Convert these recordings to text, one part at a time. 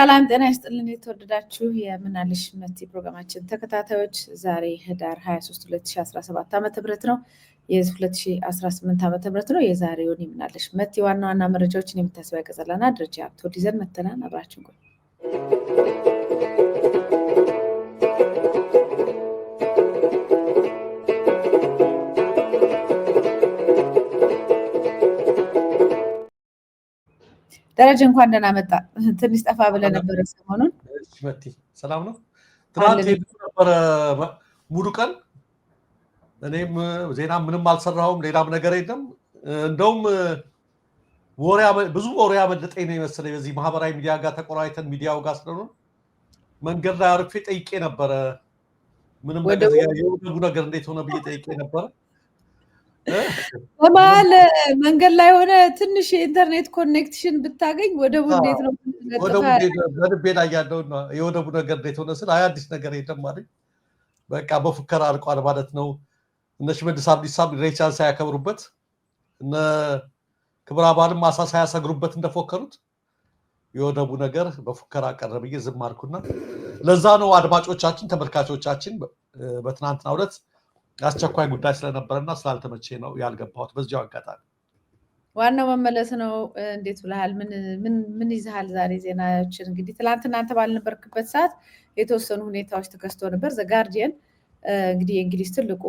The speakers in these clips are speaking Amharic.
ሰላም ጤና ይስጥልን። የተወደዳችሁ የምናለሽ መቲ ፕሮግራማችን ተከታታዮች፣ ዛሬ ህዳር 23 2017 ዓ ም ነው፣ የ2018 ዓ ም ነው። የዛሬውን የምናለሽ መቲ ዋና ዋና መረጃዎችን የምታስበያ ቀጸላና ደረጃ ሀብተወልድ ይዘን መተናል። አብራችን ቆዩ። ደረጀ፣ እንኳን ደህና መጣ። ትንሽ ጠፋ ብለህ ነበረ ሰሞኑን። መቲ፣ ሰላም ነው? ትናንት ሄዱ ነበረ ሙሉ ቀን። እኔም ዜና ምንም አልሰራሁም፣ ሌላም ነገር የለም። እንደውም ብዙ ወሬ ያመለጠኝ ነው የመሰለኝ። በዚህ ማህበራዊ ሚዲያ ጋር ተቆራኝተን ሚዲያው ጋር ስለሆነ መንገድ ላይ አርፌ ጠይቄ ነበረ። ምንም ነገር የወደቡ ነገር እንዴት ሆነ ብዬ ጠይቄ ነበረ። በመሀል መንገድ ላይ ሆነ ትንሽ የኢንተርኔት connection ብታገኝ ወደቡ እንዴት ነው? በልቤ ላይ ያለው የወደቡ ነገር እንዴት ሆነ ስል አይ አዲስ ነገር የለም አለኝ። በቃ በፉከራ አልቋል ማለት ነው። እነ ሽመልስ አብዲሳም ኢሬቻን ሳያከብሩበት፣ እነ ክብረ አባልም አሳ ሳያሰግሩበት እንደፎከሩት የወደቡ ነገር በፉከራ ቀረ ብዬ ዝም አልኩና ለዛ ነው አድማጮቻችን፣ ተመልካቾቻችን፣ በትናንትናው ዕለት አስቸኳይ ጉዳይ ስለነበረና ስላልተመቼ ነው ያልገባሁት። በዚያው አጋጣሚ ዋናው መመለስ ነው። እንዴት ብለሃል? ምን ይዘሃል ዛሬ ዜናዎችን? እንግዲህ ትላንት እናንተ ባልነበርክበት ሰዓት የተወሰኑ ሁኔታዎች ተከስቶ ነበር። ዘ ጋርዲየን እንግዲህ የእንግሊዝ ትልቁ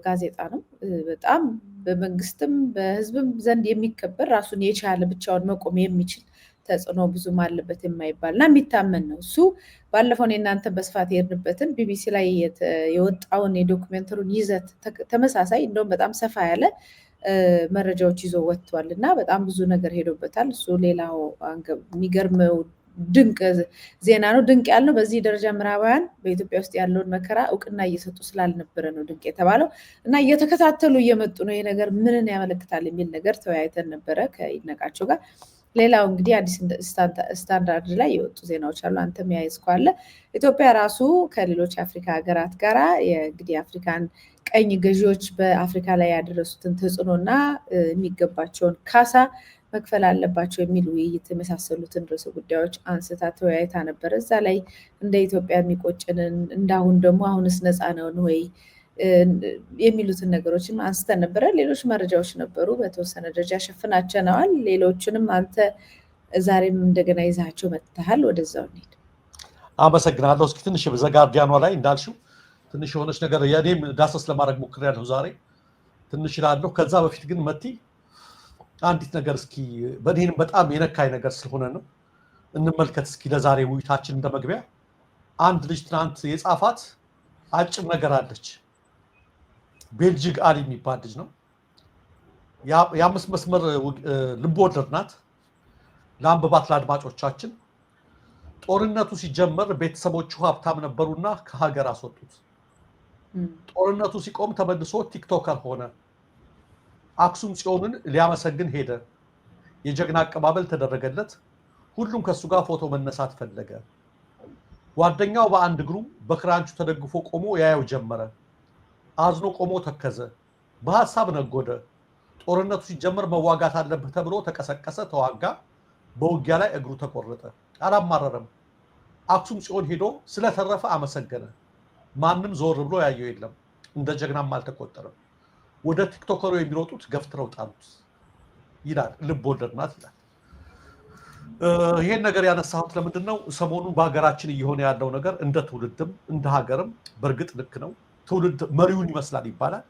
ጋዜጣ ነው። በጣም በመንግስትም በሕዝብም ዘንድ የሚከበር፣ ራሱን የቻለ፣ ብቻውን መቆም የሚችል፣ ተጽዕኖ ብዙም አለበት የማይባል እና የሚታመን ነው። እሱ ባለፈው እኔ እናንተ በስፋት የሄድንበትን ቢቢሲ ላይ የወጣውን የ documentary ውን ይዘት ተመሳሳይ፣ እንደውም በጣም ሰፋ ያለ መረጃዎች ይዞ ወጥቷል እና በጣም ብዙ ነገር ሄዶበታል። እሱ ሌላው የሚገርመው ድንቅ ዜና ነው። ድንቅ ያልነው በዚህ ደረጃ ምዕራባውያን በኢትዮጵያ ውስጥ ያለውን መከራ እውቅና እየሰጡ ስላልነበረ ነው ድንቅ የተባለው እና እየተከታተሉ እየመጡ ነው። ይሄ ነገር ምንን ያመለክታል የሚል ነገር ተወያይተን ነበረ ከይድነቃቸው ጋር። ሌላው እንግዲህ አዲስ ስታንዳርድ ላይ የወጡ ዜናዎች አሉ። አንተም ያይዝከው አለ። ኢትዮጵያ ራሱ ከሌሎች የአፍሪካ ሀገራት ጋራ እንግዲህ የአፍሪካን ቀኝ ገዢዎች በአፍሪካ ላይ ያደረሱትን ተጽዕኖ እና የሚገባቸውን ካሳ መክፈል አለባቸው የሚል ውይይት የመሳሰሉትን ርዕሰ ጉዳዮች አንስታ ተወያይታ ነበረ። እዛ ላይ እንደ ኢትዮጵያ የሚቆጭንን እንዳሁን ደግሞ አሁንስ ነፃ ነን ወይ የሚሉትን ነገሮችን አንስተን ነበረ። ሌሎች መረጃዎች ነበሩ፣ በተወሰነ ደረጃ ሸፍናቸነዋል። ሌሎችንም አንተ ዛሬም እንደገና ይዛቸው መጥተሃል። ወደዛው እንሂድ። አመሰግናለሁ። እስኪ ትንሽ ዘጋርዲያኗ ላይ እንዳልሽው ትንሽ የሆነች ነገር የእኔም ዳሰስ ለማድረግ ሞክሬያለሁ ዛሬ፣ ትንሽ እላለሁ። ከዛ በፊት ግን መቲ፣ አንዲት ነገር እስኪ በእኔንም በጣም የነካኝ ነገር ስለሆነ ነው፣ እንመልከት እስኪ። ለዛሬ ውይይታችን እንደ መግቢያ አንድ ልጅ ትናንት የጻፋት አጭር ነገር አለች። ቤልጂግ አሊ የሚባል ልጅ ነው። የአምስት መስመር ልብ ወለድ ናት። ለአንብባት ለአድማጮቻችን። ጦርነቱ ሲጀመር ቤተሰቦቹ ሀብታም ነበሩና ከሀገር አስወጡት። ጦርነቱ ሲቆም ተመልሶ TikToker ሆነ። አክሱም ጽዮንን ሊያመሰግን ሄደ። የጀግና አቀባበል ተደረገለት። ሁሉም ከእሱ ጋር ፎቶ መነሳት ፈለገ። ጓደኛው በአንድ እግሩ በክራንቹ ተደግፎ ቆሞ ያየው ጀመረ። አዝኖ ቆሞ ተከዘ። በሀሳብ ነጎደ። ጦርነቱ ሲጀመር መዋጋት አለብህ ተብሎ ተቀሰቀሰ። ተዋጋ። በውጊያ ላይ እግሩ ተቆረጠ። አላማረረም። አክሱም ጽዮን ሄዶ ስለተረፈ አመሰገነ። ማንም ዞር ብሎ ያየው የለም። እንደ ጀግናም አልተቆጠረም። ወደ TikToker ኡ የሚሮጡት ገፍትረው ጣሉት ይላል። ልብ ወለድ ናት ይላል። ይሄን ነገር ያነሳሁት ለምንድን ነው? ሰሞኑን በሀገራችን እየሆነ ያለው ነገር እንደ ትውልድም እንደ ሀገርም፣ በእርግጥ ልክ ነው፣ ትውልድ መሪውን ይመስላል ይባላል።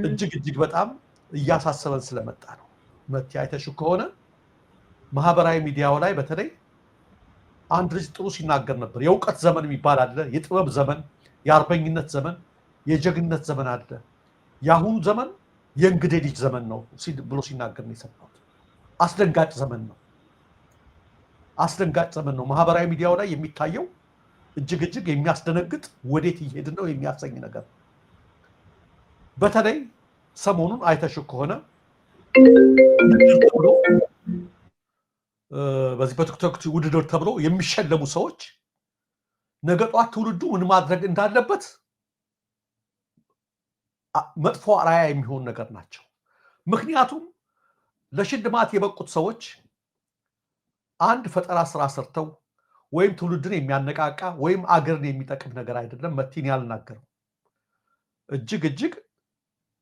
እጅግ እጅግ በጣም እያሳሰበን ስለመጣ ነው። መቲ፣ አይተሽው ከሆነ ማህበራዊ ሚዲያው ላይ በተለይ አንድ ልጅ ጥሩ ሲናገር ነበር። የእውቀት ዘመን የሚባል አለ፣ የጥበብ ዘመን፣ የአርበኝነት ዘመን፣ የጀግንነት ዘመን አለ። የአሁኑ ዘመን የእንግዴ ልጅ ዘመን ነው ብሎ ሲናገር ነው የሰማሁት። አስደንጋጭ ዘመን ነው። አስደንጋጭ ዘመን ነው። ማህበራዊ ሚዲያው ላይ የሚታየው እጅግ እጅግ የሚያስደነግጥ፣ ወዴት እየሄድን ነው የሚያሰኝ ነገር ነው። በተለይ ሰሞኑን አይተሽው ከሆነ ውድድር ተብሎ በዚህ በቲክቶክ ውድድር ተብሎ የሚሸለሙ ሰዎች ነገ ጧት ትውልዱ ምን ማድረግ እንዳለበት መጥፎ አርአያ የሚሆን ነገር ናቸው። ምክንያቱም ለሽልማት የበቁት ሰዎች አንድ ፈጠራ ስራ ሰርተው ወይም ትውልድን የሚያነቃቃ ወይም አገርን የሚጠቅም ነገር አይደለም። መቲን ያልናገረው እጅግ እጅግ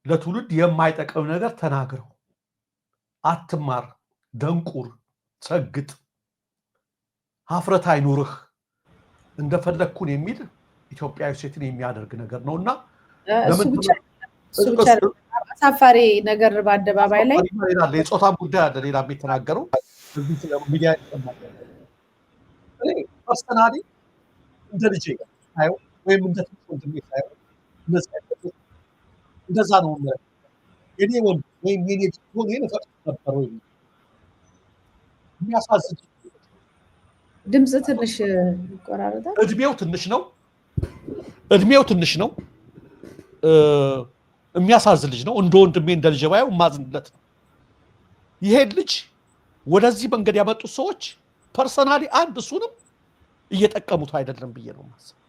ለትውልድ የማይጠቅም ነገር ተናግረው፣ አትማር፣ ደንቁር፣ ሰግጥ፣ ሀፍረት አይኑርህ፣ እንደፈለግኩን የሚል ኢትዮጵያዊ ሴትን የሚያደርግ ነገር ነው። እና እሱ ብቻ አሳፋሪ ነገር በአደባባይ ላይ የጾታም ጉዳይ አለ። ሌላ የተናገረው ሚዲያ personally እንደ ልጄ ሳየው ወይም እንደ ትንሽ ወንድሜ ሳየው እንደዛ ነው። የኔ ወንድ ወይም የኔ ልጅ ቢሆን ይሄን እፈቅድ ነበር ወይ? የሚያሳዝን ድምፅ ትንሽ ይቆራረጣል። እድሜው ትንሽ ነው። እድሜው ትንሽ ነው። የሚያሳዝን ልጅ ነው። እንደ ወንድሜ እንደ ልጄ ባየው የማዝንለት ነው። ይሄን ልጅ ወደዚህ መንገድ ያመጡት ሰዎች personally አንድ እሱንም እየጠቀሙት አይደለም ብዬ ነው የማስበው።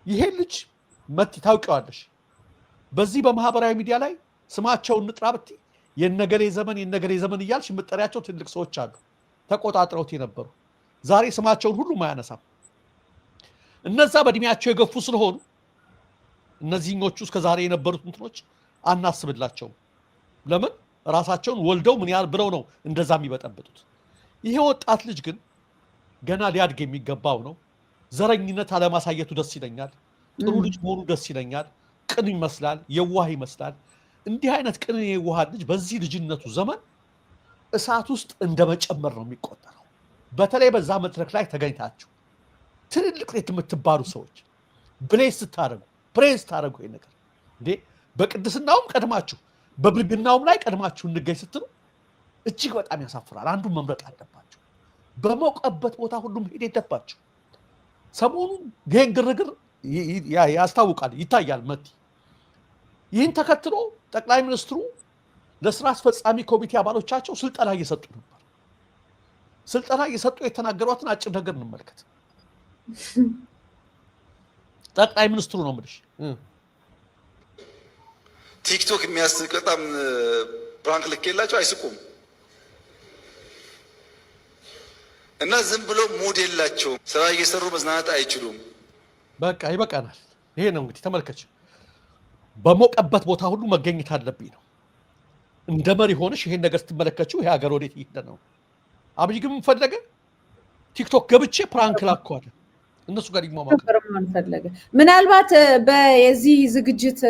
ይሄን ልጅ መቲ ታውቂዋለሽ። በዚህ በማህበራዊ ሚዲያ ላይ ስማቸውን እንጥራ ብትይ የነገሌ ዘመን የነገሌ ዘመን እያልሽ የምትጠሪያቸው ትልቅ ሰዎች አሉ፣ ተቆጣጥረውት የነበሩ። ዛሬ ስማቸውን ሁሉም አያነሳም። እነዛ በእድሜያቸው የገፉ ስለሆኑ እነዚህኞቹ እስከ ዛሬ የነበሩት እንትኖች አናስብላቸውም። ለምን ራሳቸውን ወልደው ምን ያህል ብለው ነው እንደዛ የሚበጠብጡት። ይሄ ወጣት ልጅ ግን ገና ሊያድግ የሚገባው ነው። ዘረኝነት አለማሳየቱ ደስ ይለኛል። ጥሩ ልጅ መሆኑ ደስ ይለኛል። ቅን ይመስላል፣ የዋህ ይመስላል። እንዲህ አይነት ቅን የዋህ ልጅ በዚህ ልጅነቱ ዘመን እሳት ውስጥ እንደ መጨመር ነው የሚቆጠረው። በተለይ በዛ መድረክ ላይ ተገኝታችሁ ትልልቅ የምትባሉ ሰዎች bless ስታደርጉ፣ praise ስታደርጉ፣ ይሄ ነገር እንዴ በቅድስናውም ቀድማችሁ በብልግናውም ላይ ቀድማችሁ እንገኝ ስትሉ እጅግ በጣም ያሳፍራል። አንዱን መምረጥ አለባችሁ። በሞቀበት ቦታ ሁሉም ሄድ የለባችሁ። ሰሞኑን ይሄን ግርግር ያስታውቃል፣ ይታያል። መቲ ይህን ተከትሎ ጠቅላይ ሚኒስትሩ ለስራ አስፈጻሚ ኮሚቴ አባሎቻቸው ስልጠና እየሰጡ ነበር። ስልጠና እየሰጡ የተናገሯትን አጭር ነገር እንመልከት። ጠቅላይ ሚኒስትሩ ነው የምልሽ። ቲክቶክ የሚያስቅ በጣም prank ልኬላቸው አይስቁም እና ዝም ብሎ mood የላቸውም። ስራ እየሰሩ መዝናናት አይችሉም። በቃ ይበቃናል። ይሄ ነው እንግዲህ ተመልከች። በሞቀበት ቦታ ሁሉ መገኘት አለብኝ ነው። እንደ መሪ ሆነሽ ይሄን ነገር ስትመለከችው ይሄ ሀገር ወዴት እየሄደ ነው? አብይ ግን ምን ፈለገ? ቲክቶክ ገብቼ prank ላከዋለ እነሱ ጋር ይሟሟቅ ፈለገ። ምናልባት የዚህ ዝግጅት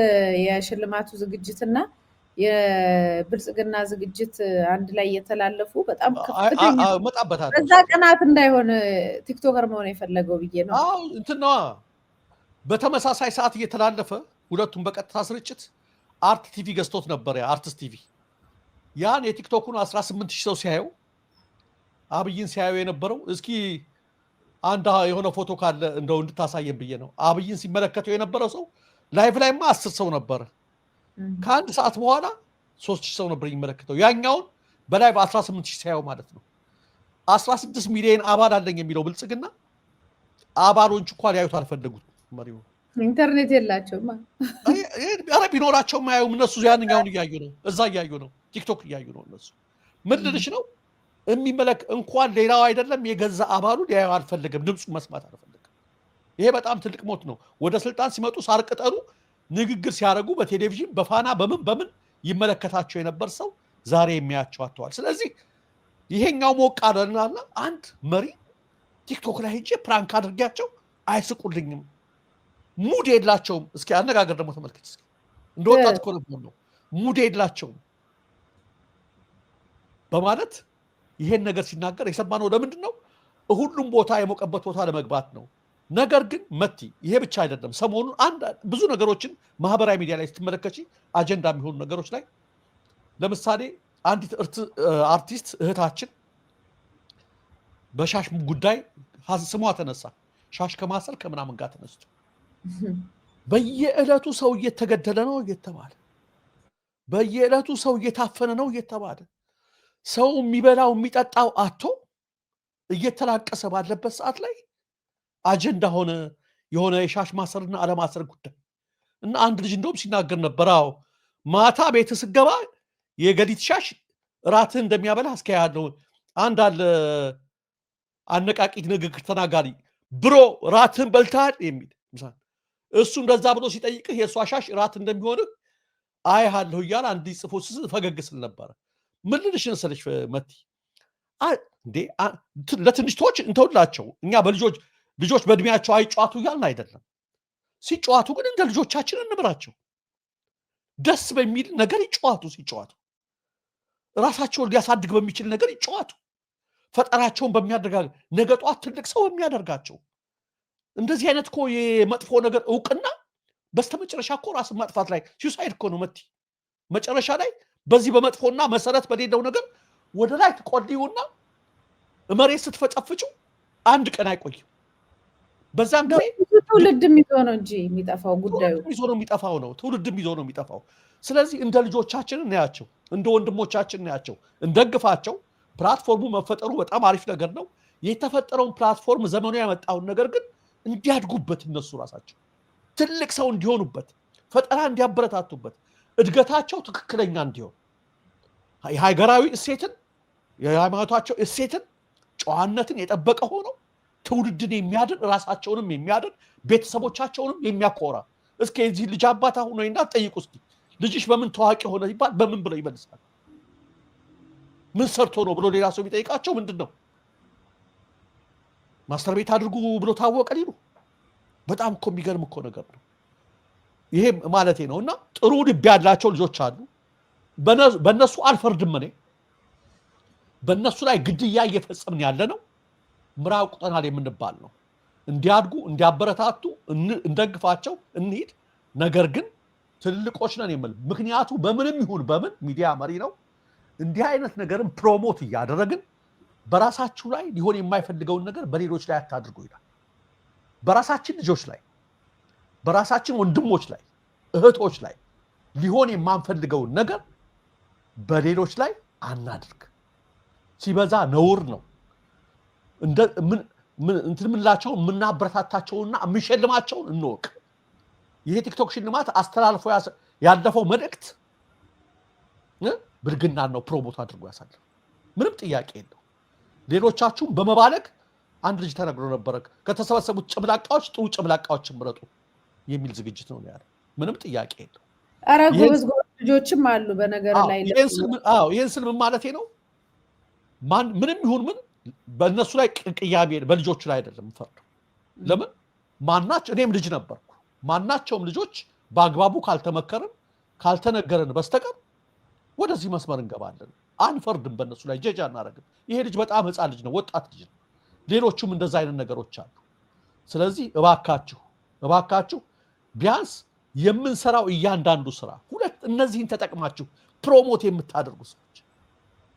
የሽልማቱ ዝግጅትና የብልጽግና ዝግጅት አንድ ላይ የተላለፉ በጣም ከፍተኛ እመጣበታለሁ። በዛ ቀናት እንዳይሆን TikToker መሆን የፈለገው ብዬ ነው። አዎ እንትን ነዋ። በተመሳሳይ ሰዓት እየተላለፈ ሁለቱም በቀጥታ ስርጭት አርት ቲቪ ገዝቶት ነበር። ያ አርትስ ቲቪ ያን የቲክቶኩን 18 ሺህ ሰው ሲያየው አብይን ሲያየው የነበረው፣ እስኪ አንድ የሆነ ፎቶ ካለ እንደው እንድታሳየን ብዬ ነው። አብይን ሲመለከተው የነበረው ሰው live ላይማ 10 ሰው ነበረ። ከአንድ ሰዓት በኋላ 3,000 ሰው ነበር የሚመለከተው። ያኛውን በ live 18 ሺህ ሲያየው ማለት ነው። 16 ሚሊዮን አባል አለኝ የሚለው ብልጽግና አባሎች እንኳን ሊያዩት አልፈለጉት። መሪው ኢንተርኔት የላቸውም። ኧረ ቢኖራቸውም አያዩም። እነሱ ያንኛውን እያዩ ነው፣ እዛ እያዩ ነው፣ ቲክቶክ እያዩ ነው። እነሱ ምን ልልሽ ነው የሚመለክ እንኳን ሌላው አይደለም የገዛ አባሉ ሊያዩ አልፈለገም፣ ድምፁ መስማት አልፈለገም። ይሄ በጣም ትልቅ ሞት ነው። ወደ ስልጣን ሲመጡ ሳር ቅጠሉ ንግግር ሲያደርጉ በቴሌቪዥን በፋና በምን በምን ይመለከታቸው የነበር ሰው ዛሬ የሚያቸው አጥተዋል። ስለዚህ ይሄኛው ሞቅ አለና አንድ መሪ ቲክቶክ ላይ ሄጄ prank አድርጊያቸው አይስቁልኝም፣ mood የላቸውም። እስኪ አነጋገር ደግሞ ተመልከች። እስኪ እንደ ወጣት እኮ ነው፣ mood የላቸውም በማለት ይሄን ነገር ሲናገር የሰማነው ለምንድን ነው? ሁሉም ቦታ የሞቀበት ቦታ ለመግባት ነው። ነገር ግን መቲ ይሄ ብቻ አይደለም። ሰሞኑን አንድ ብዙ ነገሮችን ማህበራዊ ሚዲያ ላይ ስትመለከቺ አጀንዳ የሚሆኑ ነገሮች ላይ ለምሳሌ አንዲት አርቲስት እህታችን በሻሽ ጉዳይ ስሟ ተነሳ። ሻሽ ከማሰር ከምናምን ጋር ተነስቶ በየዕለቱ ሰው እየተገደለ ነው እየተባለ፣ በየዕለቱ ሰው እየታፈነ ነው እየተባለ፣ ሰው የሚበላው የሚጠጣው አጥቶ እየተላቀሰ ባለበት ሰዓት ላይ አጀንዳ ሆነ የሆነ የሻሽ ማሰርና አለማሰር ጉዳይ። እና አንድ ልጅ እንደውም ሲናገር ነበር። አዎ ማታ ቤት ስገባ የገሊት ሻሽ እራትህ እንደሚያበላ እስኪያያለው አንድ አለ። አነቃቂ ንግግር ተናጋሪ bro ራትህን በልተሃል የሚል እሱ እንደዛ ብሎ ሲጠይቅህ የእሷ ሻሽ ራት እንደሚሆንህ አይሃለሁ እያለ አንድ ጽፎ ፈገግ ስል ነበረ። ምን ልልሽ መሰለሽ መቲ፣ እንዴ ለትንሽ ሰዎች እንተውላቸው። እኛ በልጆች ልጆች በእድሜያቸው አይጫዋቱ እያልን አይደለም። ሲጫዋቱ ግን እንደ ልጆቻችን እንምራቸው። ደስ በሚል ነገር ይጫዋቱ። ሲጫዋቱ ራሳቸውን ሊያሳድግ በሚችል ነገር ይጫዋቱ። ፈጠራቸውን በሚያደርጋ ነገ ጠዋት ትልቅ ሰው በሚያደርጋቸው። እንደዚህ አይነት እኮ የመጥፎ ነገር እውቅና በስተመጨረሻ እኮ ራስን ማጥፋት ላይ suicide እኮ ነው መቲ። መጨረሻ ላይ በዚህ በመጥፎና መሰረት በሌለው ነገር ወደ ላይ ትቆልዩና መሬት ስትፈጨፍጩ አንድ ቀን አይቆይም። በዛም ጊዜ ትውልድም ይዞ ነው እንጂ የሚጠፋው ጉዳዩ። ትውልድም ይዞ ነው የሚጠፋው ነው። ትውልድም ይዞ ነው የሚጠፋው። ስለዚህ እንደ ልጆቻችን እናያቸው፣ እንደ ወንድሞቻችን እናያቸው፣ እንደግፋቸው። Platform ኡ መፈጠሩ በጣም አሪፍ ነገር ነው። የተፈጠረውን platform ዘመኑ ያመጣውን ነገር ግን እንዲያድጉበት፣ እነሱ ራሳቸው ትልቅ ሰው እንዲሆኑበት፣ ፈጠራ እንዲያበረታቱበት፣ እድገታቸው ትክክለኛ እንዲሆን፣ የሀገራዊ እሴትን፣ የሃይማኖታቸው እሴትን፣ ጨዋነትን የጠበቀ ሆኖ ትውልድን የሚያድን፣ ራሳቸውንም የሚያድን፣ ቤተሰቦቻቸውንም የሚያኮራ። እስኪ የዚህ ልጅ አባት አሁን ወይ እናት ጠይቁ እስኪ፣ ልጅሽ በምን ታዋቂ ሆነ ይባል በምን ብለው ይመልሳል? ምን ሰርቶ ነው ብሎ ሌላ ሰው ቢጠይቃቸው ምንድን ነው masturbate አድርጉ ብሎ ታወቀ ሊሉ። በጣም እኮ የሚገርም እኮ ነገር ነው። ይሄ ማለቴ ነው። እና ጥሩ ልብ ያላቸው ልጆች አሉ። በእነሱ አልፈርድም። እኔ በእነሱ ላይ ግድያ እየፈጸምን ያለ ነው። ምራቅ ውጠናል የምንባል ነው። እንዲያድጉ እንዲያበረታቱ እንደግፋቸው፣ እንሂድ። ነገር ግን ትልልቆች ነን የምል ምክንያቱ በምንም ይሁን በምን ሚዲያ መሪ ነው። እንዲህ አይነት ነገርን promote እያደረግን በራሳችሁ ላይ ሊሆን የማይፈልገውን ነገር በሌሎች ላይ አታድርጉ ይላል። በራሳችን ልጆች ላይ፣ በራሳችን ወንድሞች ላይ፣ እህቶች ላይ ሊሆን የማንፈልገውን ነገር በሌሎች ላይ አናድርግ። ሲበዛ ነውር ነው። እንትን የምንላቸውን፣ የምናበረታታቸውንና የምንሸልማቸውን እንወቅ። ይሄ ቲክቶክ ሽልማት አስተላልፎ ያለፈው መልእክት ብልግናን ነው promote አድርጎ ያሳለፈው። ምንም ጥያቄ የለው። ሌሎቻችሁም በመባለግ አንድ ልጅ ተነግሮ ነበረ። ከተሰበሰቡት ጭምላቃዎች ጥሩ ጭምላቃዎችን ምረጡ የሚል ዝግጅት ነው ያለው። ምንም ጥያቄ የለው። ኧረ ጎበዝ ጎበዝ ልጆችም አሉ በነገር ላይ። ይህን ስል ምን ማለቴ ነው? ምንም ይሁን ምን በእነሱ ላይ ቅያሜ፣ በልጆቹ ላይ አይደለም የምፈርደው። ለምን ማናቸው እኔም ልጅ ነበርኩ። ማናቸውም ልጆች በአግባቡ ካልተመከርን ካልተነገረን በስተቀር ወደዚህ መስመር እንገባለን። አንፈርድም፣ በእነሱ ላይ ጀጅ አናደርግም። ይሄ ልጅ በጣም ህፃን ልጅ ነው፣ ወጣት ልጅ ነው። ሌሎቹም እንደዛ አይነት ነገሮች አሉ። ስለዚህ እባካችሁ እባካችሁ ቢያንስ የምንሰራው እያንዳንዱ ስራ ሁለት እነዚህን ተጠቅማችሁ promote የምታደርጉ ሰዎች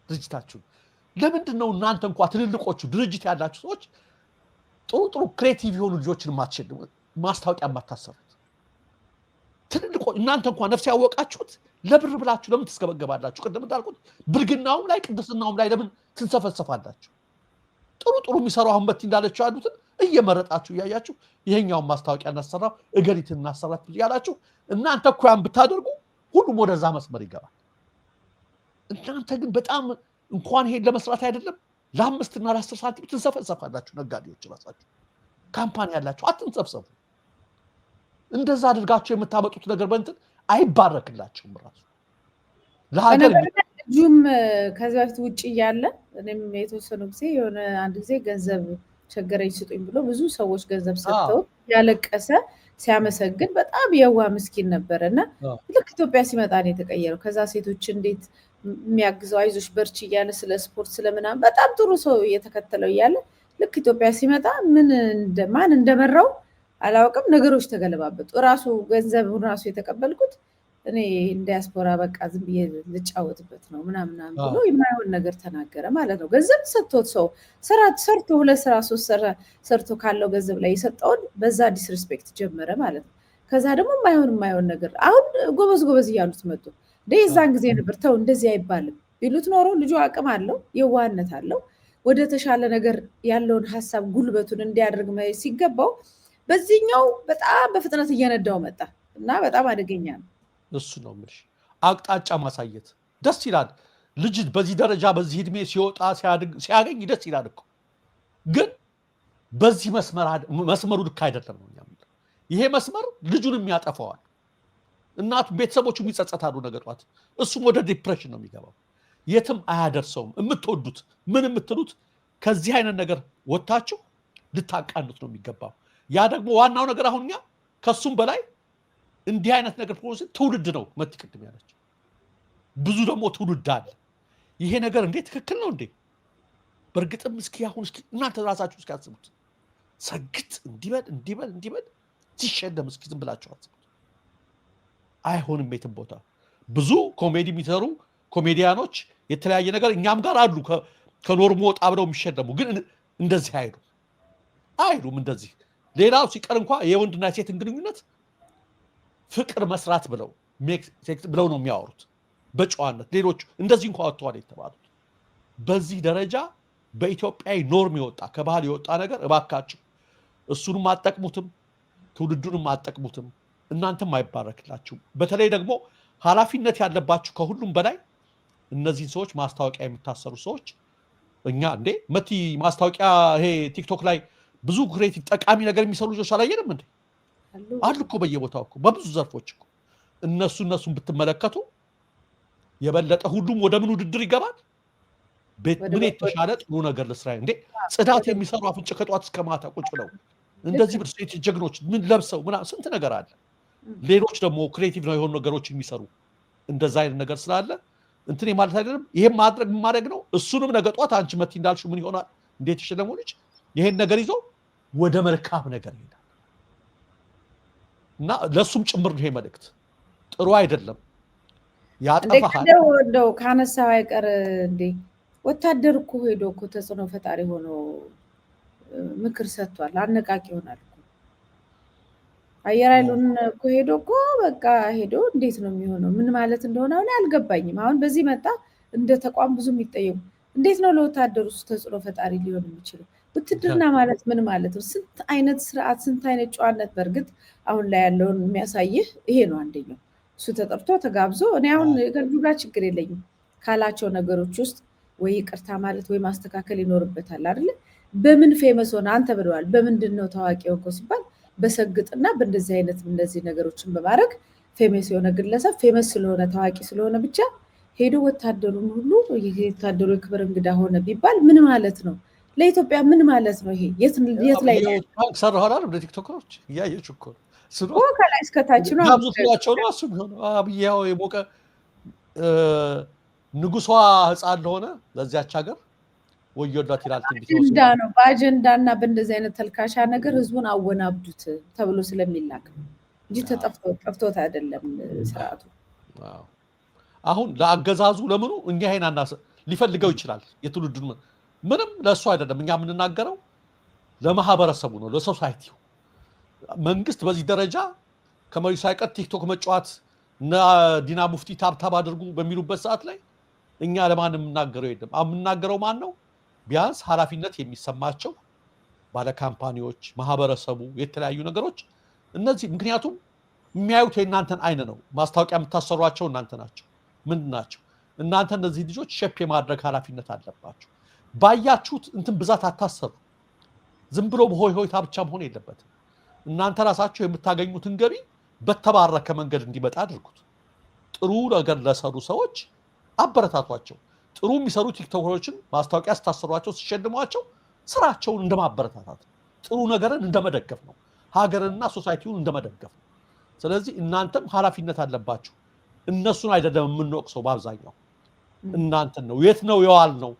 ድርጅታችሁን ለምንድን ነው እናንተ እንኳ ትልልቆቹ ድርጅት ያላችሁ ሰዎች ጥሩ ጥሩ creative የሆኑ ልጆችን የማትሸልሙ፣ ማስታወቂያ የማታሰሩት? ትልልቆ እናንተ እንኳ ነፍስ ያወቃችሁት ለብር ብላችሁ ለምን ትስገበገባላችሁ? ቅድም እንዳልኩት ብልግናውም ላይ ቅድስናውም ላይ ለምን ትንሰፈሰፋላችሁ? ጥሩ ጥሩ የሚሰሩ አሁን በቲ እንዳለችው ያሉትን እየመረጣችሁ እያያችሁ ይሄኛውን ማስታወቂያ እናሰራው እገሊትን እናሰራት እያላችሁ እናንተ እኮ ያን ብታደርጉ ሁሉም ወደዛ መስመር ይገባል። እናንተ ግን በጣም እንኳን ይሄን ለመስራት አይደለም ለ5 እና ለ10 ሳንቲም ትንሰፈሰፋላችሁ። ነጋዴዎች ራሳችሁ company ያላችሁ አትንሰፍሰፉ። እንደዛ አድርጋችሁ የምታመጡት ነገር በእንትን አይባረክላችሁም። ራሱ ለሀገር ልጁም ከዚህ በፊት ውጭ እያለ እኔም የተወሰኑ ጊዜ የሆነ አንድ ጊዜ ገንዘብ ቸገረኝ ስጡኝ ብሎ ብዙ ሰዎች ገንዘብ ሰጥተው ያለቀሰ ሲያመሰግን በጣም የዋህ ምስኪን ነበረ እና ልክ ኢትዮጵያ ሲመጣ ነው የተቀየረው። ከዛ ሴቶች እንዴት የሚያግዘው አይዞሽ በርቺ እያለ ስለ ስፖርት ስለምናምን በጣም ጥሩ ሰው እየተከተለው እያለ ልክ ኢትዮጵያ ሲመጣ ምን ማን እንደመራው አላውቅም፣ ነገሮች ተገለባበጡ። ራሱ ገንዘቡን ራሱ የተቀበልኩት እኔ ዲያስፖራ በቃ ዝም ብዬ ልጫወትበት ነው ምናምን ብሎ የማይሆን ነገር ተናገረ ማለት ነው። ገንዘብ ሰጥቶት ሰው ስራ ሰርቶ ሁለት ስራ ሶስት ሰርቶ ካለው ገንዘብ ላይ የሰጠውን በዛ disrespect ጀመረ ማለት ነው። ከዛ ደግሞ የማይሆን የማይሆን ነገር አሁን ጎበዝ ጎበዝ እያሉት መጡ። እንደ የዛን ጊዜ ነበር ተው እንደዚህ አይባልም ቢሉት ኖሮ ልጁ አቅም አለው፣ የዋህነት አለው። ወደ ተሻለ ነገር ያለውን ሀሳብ ጉልበቱን እንዲያደርግ ሲገባው በዚህኛው በጣም በፍጥነት እየነዳው መጣ እና በጣም አደገኛ ነው። እሱ ነው የምልሽ። አቅጣጫ ማሳየት ደስ ይላል። ልጅ በዚህ ደረጃ በዚህ እድሜ ሲወጣ ሲያገኝ ደስ ይላል እኮ። ግን በዚህ መስመሩ ልክ አይደለም ነው እኛ የምንለው። ይሄ መስመር ልጁንም ያጠፋዋል፣ እናቱ ቤተሰቦቹም ይጸጸታሉ ነገ ጧት። እሱም ወደ depression ነው የሚገባው። የትም አያደርሰውም። የምትወዱት ምን የምትሉት ከዚህ አይነት ነገር ወጥታችሁ ልታቃኑት ነው የሚገባው። ያ ደግሞ ዋናው ነገር አሁን እኛ ከሱም በላይ እንዲህ አይነት ነገር process ትውልድ ነው መቲ ቅድም ያለችው ብዙ ደግሞ ትውልድ አለ። ይሄ ነገር እንዴ ትክክል ነው እንዴ? በእርግጥም እስኪ አሁን እስኪ እናንተ ራሳችሁ እስኪ አስቡት። ሰግጥ እንዲበል እንዲበል እንዲበል ሲሸለም እስኪ ዝም ብላችሁ አስቡት። አይሆንም። የትም ቦታ ብዙ ኮሜዲ የሚሰሩ ኮሜዲያኖች የተለያየ ነገር እኛም ጋር አሉ። ከ norm ኡ ወጣ ብለው የሚሸለሙ ግን እንደዚህ አይሉም። እንደዚህ ሌላው ሲቀር እንኳ የወንድና ሴትን ግንኙነት ፍቅር መስራት ብለው ብለው ነው የሚያወሩት በጨዋነት። ሌሎቹ እንደዚህ እንኳ ወጥተዋል የተባሉት በዚህ ደረጃ በኢትዮጵያዊ norm የወጣ ከባህል የወጣ ነገር እባካችሁ እሱንም አጠቅሙትም፣ ትውልዱንም አጠቅሙትም፣ እናንተም አይባረክላችሁም። በተለይ ደግሞ ኃላፊነት ያለባችሁ ከሁሉም በላይ እነዚህን ሰዎች ማስታወቂያ የምታሰሩ ሰዎች እኛ እንዴ መቲ ማስታወቂያ ይሄ ቲክቶክ ላይ ብዙ creative ጠቃሚ ነገር የሚሰሩ ልጆች አላየንም እንዴ? አሉ እኮ በየቦታው እኮ በብዙ ዘርፎች እኮ። እነሱን ብትመለከቱ የበለጠ ሁሉም ወደ ምን ውድድር ይገባል? ምን የተሻለ ጥሩ ነገር ልስራ እንዴ? ጽዳት የሚሰሩ አፍንጭ ከጧት እስከ ማታ ቁጭ ብለው እንደዚህ ሴት ጀግኖች ምን ለብሰው ምናምን ስንት ነገር አለ። ሌሎች ደግሞ creative ነው የሆኑ ነገሮች የሚሰሩ እንደዛ አይነት ነገር ስላለ እንትን ማለት አይደለም። ይሄን ማድረግ ማድረግ ነው። እሱንም ነገ ጧት አንቺ መቲ እንዳልሽው ምን ይሆናል? እንዴት የሸለመው ልጅ ይሄን ነገር ይዞ ወደ መልካም ነገር ይሄዳል እና ለእሱም ጭምር ነው ይሄ መልእክት። ጥሩ አይደለም፣ ያጠፋሃል። እንደው ካነሳው አይቀር እንዴ ወታደር እኮ ሄዶ እኮ ተጽዕኖ ፈጣሪ ሆኖ ምክር ሰጥቷል። አነቃቂ ይሆናል እኮ አየር ኃይሉን እኮ ሄዶ እኮ በቃ ሄዶ እንዴት ነው የሚሆነው? ምን ማለት እንደሆነ አሁን አልገባኝም። አሁን በዚህ መጣ እንደ ተቋም ብዙ የሚጠየቁ እንዴት ነው ለወታደሩ እሱ ተጽዕኖ ፈጣሪ ሊሆን የሚችለው? ውትድርና ማለት ምን ማለት ነው? ስንት አይነት ስርዓት፣ ስንት አይነት ጨዋነት። በእርግጥ አሁን ላይ ያለውን የሚያሳይህ ይሄ ነው አንደኛው። እሱ ተጠርቶ ተጋብዞ እኔ አሁን ከልጁ ጋር ችግር የለኝም ካላቸው ነገሮች ውስጥ ወይ ይቅርታ ማለት ወይ ማስተካከል ይኖርበታል አይደለ? በምን famous ሆነ አንተ ብለዋል። በምንድን ነው ታዋቂ ሆንከው ሲባል በሰግጥና በእንደዚህ አይነት እነዚህ ነገሮችን በማድረግ famous የሆነ ግለሰብ famous ስለሆነ ታዋቂ ስለሆነ ብቻ ሄዶ ወታደሩን ሁሉ የወታደሩ የክብር እንግዳ ሆነ ቢባል ምን ማለት ነው? ለኢትዮጵያ ምን ማለት ነው? ይሄ የት ላይ ሰራኋል? እንደ ቲክቶከሮች እያየች እኮ ከላይ እስከታች ነው ጋብዙት ነው እሱ ቢሆን አብይ ያው የሞቀ ንጉሷ ህፃን ለሆነ ለዚያች ሀገር ወዮላት ይላል። አጀንዳ ነው። በአጀንዳ እና በእንደዚህ አይነት ተልካሻ ነገር ህዝቡን አወናብዱት ተብሎ ስለሚላክ እንጂ ጠፍቶት አይደለም ስርዓቱ። አሁን ለአገዛዙ ለምኑ እኛ ይሄን ሊፈልገው ይችላል። የትውልዱን ምንም ለእሱ አይደለም። እኛ የምንናገረው ለማህበረሰቡ ነው፣ ለ society ው። መንግስት በዚህ ደረጃ ከመሪው ሳይቀር ቲክቶክ መጫወት እና ዲና ሙፍቲ tap tap አድርጉ በሚሉበት ሰዓት ላይ እኛ ለማን የምናገረው የለም። የምናገረው ማን ነው? ቢያንስ ኃላፊነት የሚሰማቸው ባለ company ዎች፣ ማህበረሰቡ፣ የተለያዩ ነገሮች እነዚህ። ምክንያቱም የሚያዩት የእናንተን አይን ነው። ማስታወቂያ የምታሰሯቸው እናንተ ናቸው። ምንድን ናቸው? እናንተ እነዚህ ልጆች shape የማድረግ ኃላፊነት አለባቸው። ባያችሁት እንትን ብዛት አታሰሩ። ዝም ብሎ በሆይ ሆይታ ብቻ መሆን የለበትም። እናንተ ራሳችሁ የምታገኙትን ገቢ በተባረከ መንገድ እንዲመጣ አድርጉት። ጥሩ ነገር ለሰሩ ሰዎች አበረታቷቸው። ጥሩ የሚሰሩ ቲክቶከሮችን ማስታወቂያ ስታሰሯቸው፣ ሲሸልሟቸው ስራቸውን እንደማበረታታት ነው። ጥሩ ነገርን እንደመደገፍ ነው። ሀገርንና society ውን እንደመደገፍ ነው። ስለዚህ እናንተም ኃላፊነት አለባችሁ። እነሱን አይደለም የምንወቅሰው፣ በአብዛኛው እናንተን ነው። የት ነው የዋል ነው፣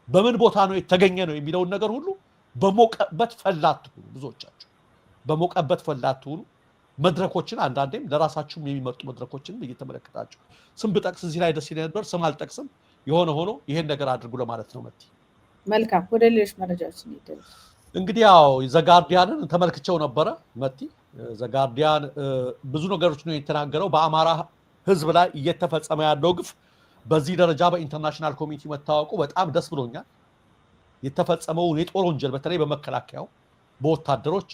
በምን ቦታ ነው የተገኘ ነው የሚለውን ነገር ሁሉ በሞቀበት ፈላ አትሁኑ። ብዙዎቻችሁ በሞቀበት ፈላ አትሁኑ። መድረኮችን አንዳንዴም ለራሳችሁም የሚመርጡ መድረኮችን እየተመለከታችሁ ስም ብጠቅስ እዚህ ላይ ደስ ይለኝ ነበር። ስም አልጠቅስም። የሆነ ሆኖ ይሄን ነገር አድርጉ ለማለት ነው። መቲ መልካም፣ ወደ ሌሎች መረጃዎች እንሄዳለን። እንግዲህ ያው ዘጋርዲያንን ተመልክቸው ነበረ። መቲ ዘጋርዲያን ብዙ ነገሮች ነው የተናገረው። በአማራ ሕዝብ ላይ እየተፈጸመ ያለው ግፍ በዚህ ደረጃ በ international community መታወቁ በጣም ደስ ብሎኛል። የተፈጸመውን የጦር ወንጀል በተለይ በመከላከያው በወታደሮች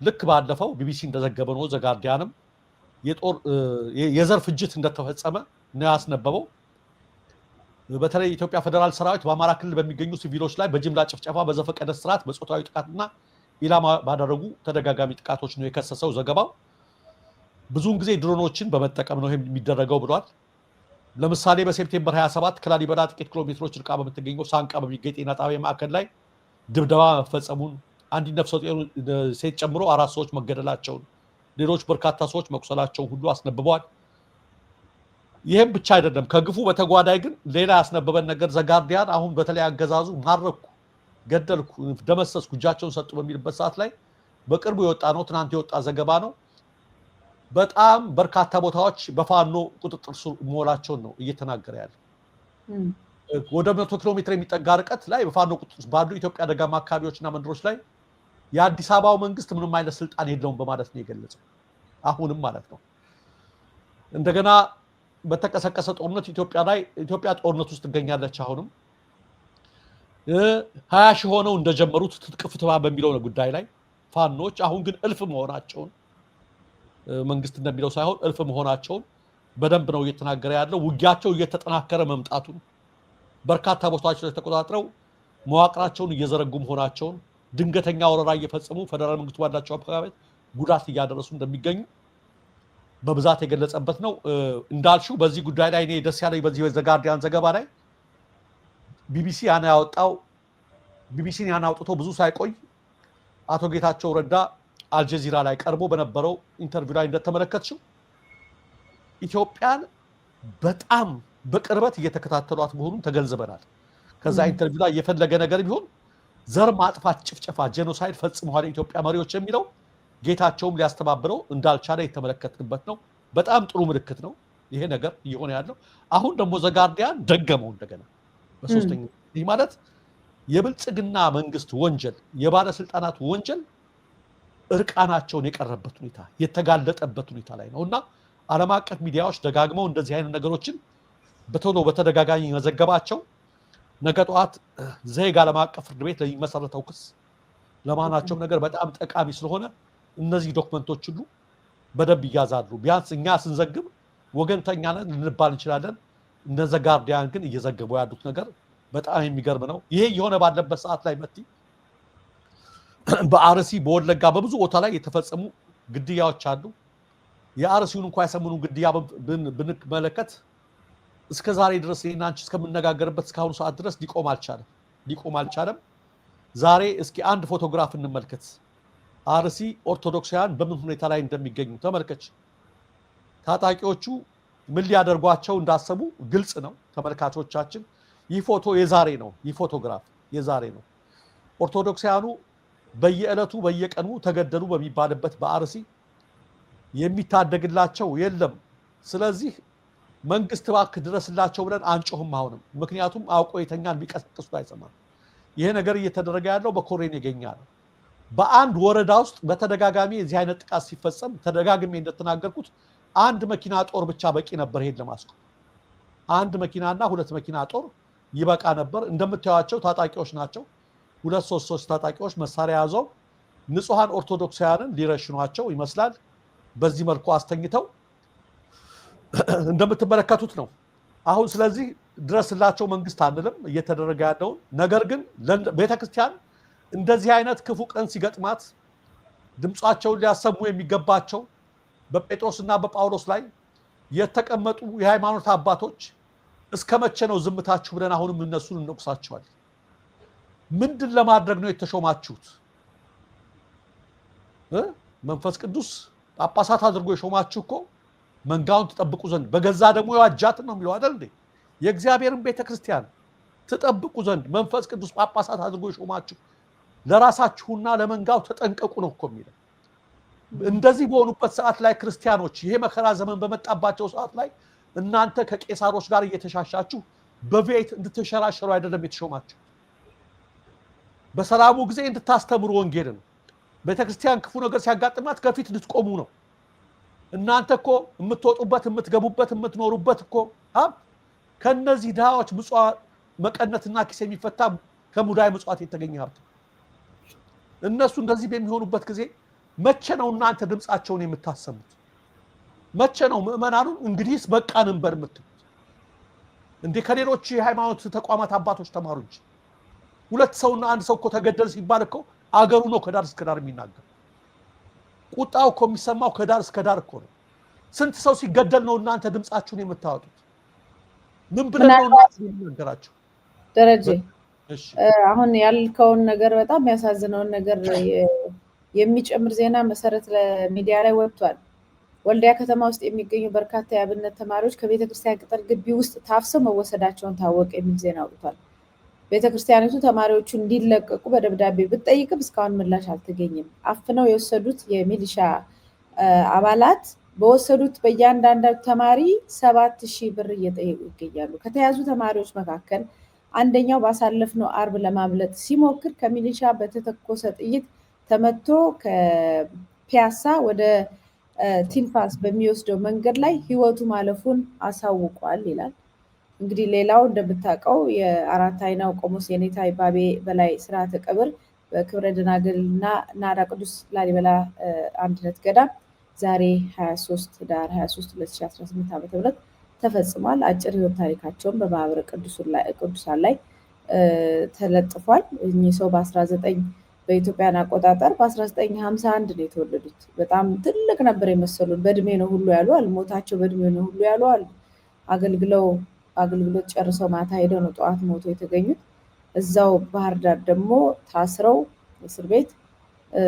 ልክ ባለፈው ቢቢሲ እንደዘገበ ነው ዘጋርዲያንም የጦር የዘር ፍጅት እንደተፈጸመ ነው ያስነበበው። በተለይ የኢትዮጵያ ፌዴራል ሰራዊት በአማራ ክልል በሚገኙ ሲቪሎች ላይ በጅምላ ጭፍጨፋ፣ በዘፈቀደ እስራት፣ በጾታዊ ጥቃትና ኢላማ ባደረጉ ተደጋጋሚ ጥቃቶች ነው የከሰሰው ዘገባው። ብዙውን ጊዜ ድሮኖችን በመጠቀም ነው የሚደረገው ብሏል። ለምሳሌ በ September 27 ከላሊበላ ጥቂት ኪሎ ሜትሮች ርቃ በምትገኘው ሳንቃ በሚገኝ ጤና ጣቢያ ማዕከል ላይ ድብደባ መፈጸሙን፣ አንዲት ነፍሰ ጡር ሴት ጨምሮ 4 ሰዎች መገደላቸውን፣ ሌሎች በርካታ ሰዎች መቁሰላቸውን ሁሉ አስነብበዋል። ይህም ብቻ አይደለም። ከግፉ በተጓዳኝ ግን ሌላ ያስነበበን ነገር The Guardian አሁን በተለይ አገዛዙ ማረኩ፣ ገደልኩ፣ ደመሰስኩ፣ እጃቸውን ሰጡ በሚልበት ሰዓት ላይ በቅርቡ የወጣ ነው፣ ትናንት የወጣ ዘገባ ነው። በጣም በርካታ ቦታዎች በፋኖ ቁጥጥር ስር መሆናቸውን ነው እየተናገረ ያለ። ወደ 100 ኪሎ ሜትር የሚጠጋ ርቀት ላይ በፋኖ ቁጥጥር ባሉ ኢትዮጵያ ደጋማ አካባቢዎችና መንደሮች ላይ የአዲስ አበባው መንግስት ምንም አይነት ስልጣን የለውም በማለት ነው የገለጸው። አሁንም ማለት ነው። እንደገና በተቀሰቀሰ ጦርነት ኢትዮጵያ ጦርነት ውስጥ ትገኛለች። አሁንም 20 ሺህ ሆነው እንደጀመሩት ትጥቅ ፍትባ በሚለው ጉዳይ ላይ ፋኖች አሁን ግን እልፍ መሆናቸውን፣ መንግስት እንደሚለው ሳይሆን እልፍ መሆናቸውን በደንብ ነው እየተናገረ ያለው። ውጊያቸው እየተጠናከረ መምጣቱን፣ በርካታ ቦታዎች ላይ ተቆጣጥረው መዋቅራቸውን እየዘረጉ መሆናቸውን፣ ድንገተኛ ወረራ እየፈጸሙ ፌደራል መንግስቱ ባላቸው አካባቢ ጉዳት እያደረሱ እንደሚገኙ በብዛት የገለጸበት ነው። እንዳልሽው በዚህ ጉዳይ ላይ እኔ ደስ ያለኝ በዚህ በ The Guardian ዘገባ ላይ ቢቢሲ ያን ያወጣው፣ ቢቢሲን ያን አውጥቶ ብዙ ሳይቆይ አቶ ጌታቸው ረዳ አልጀዚራ ላይ ቀርቦ በነበረው interview ላይ እንደተመለከትሽው ኢትዮጵያን በጣም በቅርበት እየተከታተሏት መሆኑን ተገንዝበናል። ከዛ interview ላይ የፈለገ ነገር ቢሆን ዘር ማጥፋት፣ ጭፍጨፋ፣ genocide ፈጽመዋል የኢትዮጵያ መሪዎች የሚለው ጌታቸውም ሊያስተባብረው እንዳልቻለ የተመለከትንበት ነው። በጣም ጥሩ ምልክት ነው ይሄ ነገር እየሆነ ያለው። አሁን ደግሞ The Guardian ደገመው እንደገና በሶስተኛ። ይህ ማለት የብልጽግና መንግስት ወንጀል፣ የባለስልጣናት ወንጀል እርቃናቸውን የቀረበት ሁኔታ፣ የተጋለጠበት ሁኔታ ላይ ነው። እና ዓለም አቀፍ ሚዲያዎች ደጋግመው እንደዚህ አይነት ነገሮችን በቶሎ በተደጋጋሚ መዘገባቸው ነገ ጠዋት The Hague ዓለም አቀፍ ፍርድ ቤት ለሚመሰረተው ክስ ለማናቸውም ነገር በጣም ጠቃሚ ስለሆነ እነዚህ document ኦች ሁሉ በደንብ ይያዛሉ። ቢያንስ እኛ ስንዘግብ ወገንተኛ ነን ልንባል እንችላለን። እነ The Guardian ግን እየዘገቡ ያሉት ነገር በጣም የሚገርም ነው። ይሄ እየሆነ ባለበት ሰዓት ላይ መቲ በአርሲ፣ በወለጋ፣ በብዙ ቦታ ላይ የተፈጸሙ ግድያዎች አሉ። የአርሲውን እንኳ የሰሞኑን ግድያ ብንመለከት እስከ ዛሬ ድረስ እኔና አንቺ እስከምነጋገርበት እስካሁኑ ሰዓት ድረስ ሊቆም አልቻለም፣ ሊቆም አልቻለም። ዛሬ እስኪ አንድ ፎቶግራፍ እንመልከት። አርሲ ኦርቶዶክሳውያን በምን ሁኔታ ላይ እንደሚገኙ ተመልከች። ታጣቂዎቹ ምን ሊያደርጓቸው እንዳሰቡ ግልጽ ነው ተመልካቾቻችን። ይህ ፎቶ የዛሬ ነው። ይህ ፎቶግራፍ የዛሬ ነው። ኦርቶዶክሳውያኑ በየዕለቱ በየቀኑ ተገደሉ በሚባልበት በአርሲ የሚታደግላቸው የለም። ስለዚህ መንግስት እባክህ ድረስላቸው ብለን አንጮህም አሁንም። ምክንያቱም አውቆ የተኛን ቢቀሰቅሱት አይሰማም። ይሄ ነገር እየተደረገ ያለው በኮሬ ነገኛ ነው። በአንድ ወረዳ ውስጥ በተደጋጋሚ የዚህ አይነት ጥቃት ሲፈጸም ተደጋግሜ እንደተናገርኩት አንድ መኪና ጦር ብቻ በቂ ነበር ይሄን ለማስቆም። አንድ መኪናና ሁለት መኪና ጦር ይበቃ ነበር። እንደምታዩቸው ታጣቂዎች ናቸው። ሁለት ሶስት ሶስት ታጣቂዎች መሳሪያ ያዘው ንጹሃን ኦርቶዶክሳውያንን ሊረሽኗቸው ይመስላል። በዚህ መልኩ አስተኝተው እንደምትመለከቱት ነው። አሁን ስለዚህ ድረስላቸው መንግስት አንልም እየተደረገ ያለውን ነገር ግን ቤተክርስቲያን እንደዚህ አይነት ክፉ ቀን ሲገጥማት ድምፃቸውን ሊያሰሙ የሚገባቸው በጴጥሮስና በጳውሎስ ላይ የተቀመጡ የሃይማኖት አባቶች እስከ መቼ ነው ዝምታችሁ ብለን አሁንም እነሱን እንወቅሳቸዋለን። ምንድን ለማድረግ ነው የተሾማችሁት? መንፈስ ቅዱስ ጳጳሳት አድርጎ የሾማችሁ እኮ መንጋውን ትጠብቁ ዘንድ በገዛ ደግሞ የዋጃትን ነው የሚለው አይደል እንዴ? የእግዚአብሔርን ቤተክርስቲያን ትጠብቁ ዘንድ መንፈስ ቅዱስ ጳጳሳት አድርጎ የሾማችሁ ለራሳችሁና ለመንጋው ተጠንቀቁ ነው እኮ የሚለው። እንደዚህ በሆኑበት ሰዓት ላይ ክርስቲያኖች ይሄ መከራ ዘመን በመጣባቸው ሰዓት ላይ እናንተ ከቄሳሮች ጋር እየተሻሻችሁ በ V8 እንድትሸራሸሩ አይደለም የተሾማችሁ። በሰላሙ ጊዜ እንድታስተምሩ ወንጌልን፣ ቤተክርስቲያን ክፉ ነገር ሲያጋጥማት ከፊት እንድትቆሙ ነው። እናንተ እኮ የምትወጡበት፣ የምትገቡበት፣ የምትኖሩበት እኮ ሀብት ከነዚህ ድሃዎች ምጽዋት መቀነትና ኪስ የሚፈታ ከሙዳይ ምጽዋት የተገኘ ሀብት። እነሱ እንደዚህ በሚሆኑበት ጊዜ መቼ ነው እናንተ ድምፃቸውን የምታሰሙት? መቼ ነው ምዕመናኑን እንግዲህስ በቃን እንበል የምትሉት? እንዴ ከሌሎች የሃይማኖት ተቋማት አባቶች ተማሩ እንጂ። ሁለት ሰውና አንድ ሰው እኮ ተገደል ሲባል እኮ አገሩ ነው ከዳር እስከ ዳር የሚናገር። ቁጣው እኮ የሚሰማው ከዳር እስከ ዳር እኮ ነው። ስንት ሰው ሲገደል ነው እናንተ ድምፃችሁን የምታወጡት? ምን ብለን ነው እናንተ የምንናገራችሁ? ደረጀ፣ አሁን ያልከውን ነገር በጣም የሚያሳዝነውን ነገር የሚጨምር ዜና መሰረት ሚዲያ ላይ ወጥቷል። ወልዲያ ከተማ ውስጥ የሚገኙ በርካታ የአብነት ተማሪዎች ከቤተክርስቲያን ቅጥር ግቢ ውስጥ ታፍሰው መወሰዳቸውን ታወቀ የሚል ዜና አውጥቷል። ቤተክርስቲያኒቱ ተማሪዎቹ እንዲለቀቁ በደብዳቤ ብትጠይቅም እስካሁን ምላሽ አልተገኘም። አፍነው የወሰዱት የሚሊሻ አባላት በወሰዱት በእያንዳንዱ ተማሪ 7,000 ብር እየጠየቁ ይገኛሉ። ከተያዙ ተማሪዎች መካከል አንደኛው ባሳለፍነው አርብ ለማምለጥ ሲሞክር ከሚሊሻ በተተኮሰ ጥይት ተመቶ ከፒያሳ ወደ ቲንፋስ በሚወስደው መንገድ ላይ ህይወቱ ማለፉን አሳውቋል ይላል። እንግዲህ ሌላው እንደምታውቀው የአራት አይናው ቆሞስ የኔታ ይባቤ በላይ ስርዓተ ቀብር በክብረ ደናግልና ናዳ ቅዱስ ላሊበላ አንድነት ገዳም ዛሬ 23 ህዳር 23 2018 ዓ.ም ተፈጽሟል። አጭር ህይወት ታሪካቸውን በማህበረ ቅዱሳን ላይ ተለጥፏል። እኚህ ሰው በ19 በኢትዮጵያን አቆጣጠር በ1951 ነው የተወለዱት። በጣም ትልቅ ነበር የመሰሉን። በእድሜ ነው ሁሉ ያሉ አሉ። ሞታቸው በእድሜ ነው ሁሉ ያሉ አሉ። አገልግለው አገልግሎት ጨርሰው ማታ ሄደው ነው ጠዋት ሞቶ የተገኙት። እዛው ባህር ዳር ደግሞ ታስረው እስር ቤት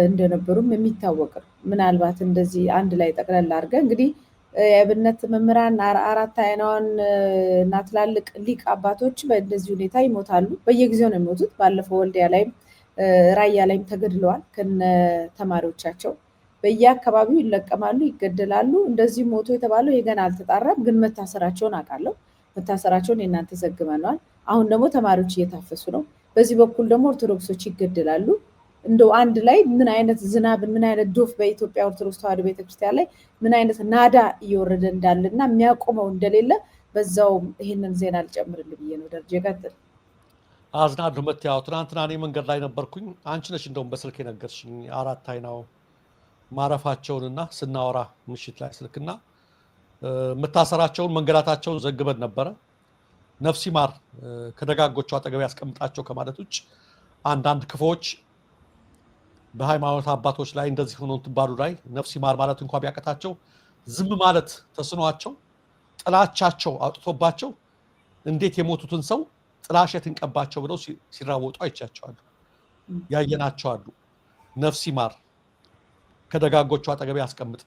እንደነበሩም የሚታወቅ ነው። ምናልባት እንደዚህ አንድ ላይ ጠቅለል አድርገህ እንግዲህ የአብነት መምህራን አራት አይናዋን እና ትላልቅ ሊቅ አባቶች በእንደዚህ ሁኔታ ይሞታሉ። በየጊዜው ነው የሚሞቱት። ባለፈው ወልዲያ ላይም ራያ ላይም ተገድለዋል ከነ ተማሪዎቻቸው። በየአካባቢው ይለቀማሉ፣ ይገደላሉ። እንደዚህ ሞቶ የተባለው የገና አልተጣራም፣ ግን መታሰራቸውን አውቃለሁ። መታሰራቸውን የእናንተ ዘግበነዋል። አሁን ደግሞ ተማሪዎች እየታፈሱ ነው። በዚህ በኩል ደግሞ ኦርቶዶክሶች ይገደላሉ። እንደው አንድ ላይ ምን አይነት ዝናብ፣ ምን አይነት ዶፍ በኢትዮጵያ ኦርቶዶክስ ተዋሕዶ ቤተክርስቲያን ላይ ምን አይነት ናዳ እየወረደ እንዳለና የሚያቆመው እንደሌለ በዛው ይህንን ዜና ልጨምርልህ ብዬ ነው። ደረጀ ቀጥል። አዝናለሁ። መት ያው ትናንትና እኔ መንገድ ላይ ነበርኩኝ። አንቺ ነሽ እንደውም በስልክ የነገርሽኝ አራት አይናው ማረፋቸውንና ስናወራ ምሽት ላይ ስልክና መታሰራቸውን መንገላታቸውን ዘግበን ነበረ። ነፍሲ ማር ከደጋጎቹ አጠገብ ያስቀምጣቸው ከማለት ውጭ አንዳንድ ክፎች በሃይማኖት አባቶች ላይ እንደዚህ ሆኖ እንትን ባሉ ላይ ነፍሲ ማር ማለት እንኳ ቢያቀታቸው ዝም ማለት ተስኗቸው ጥላቻቸው አውጥቶባቸው እንዴት የሞቱትን ሰው ጥላሸት እንቀባቸው ብለው ሲራወጡ አይቻቸዋለሁ፣ ያየናቸው አሉ። ነፍሲ ማር ከደጋጎቹ አጠገብ ያስቀምጥ።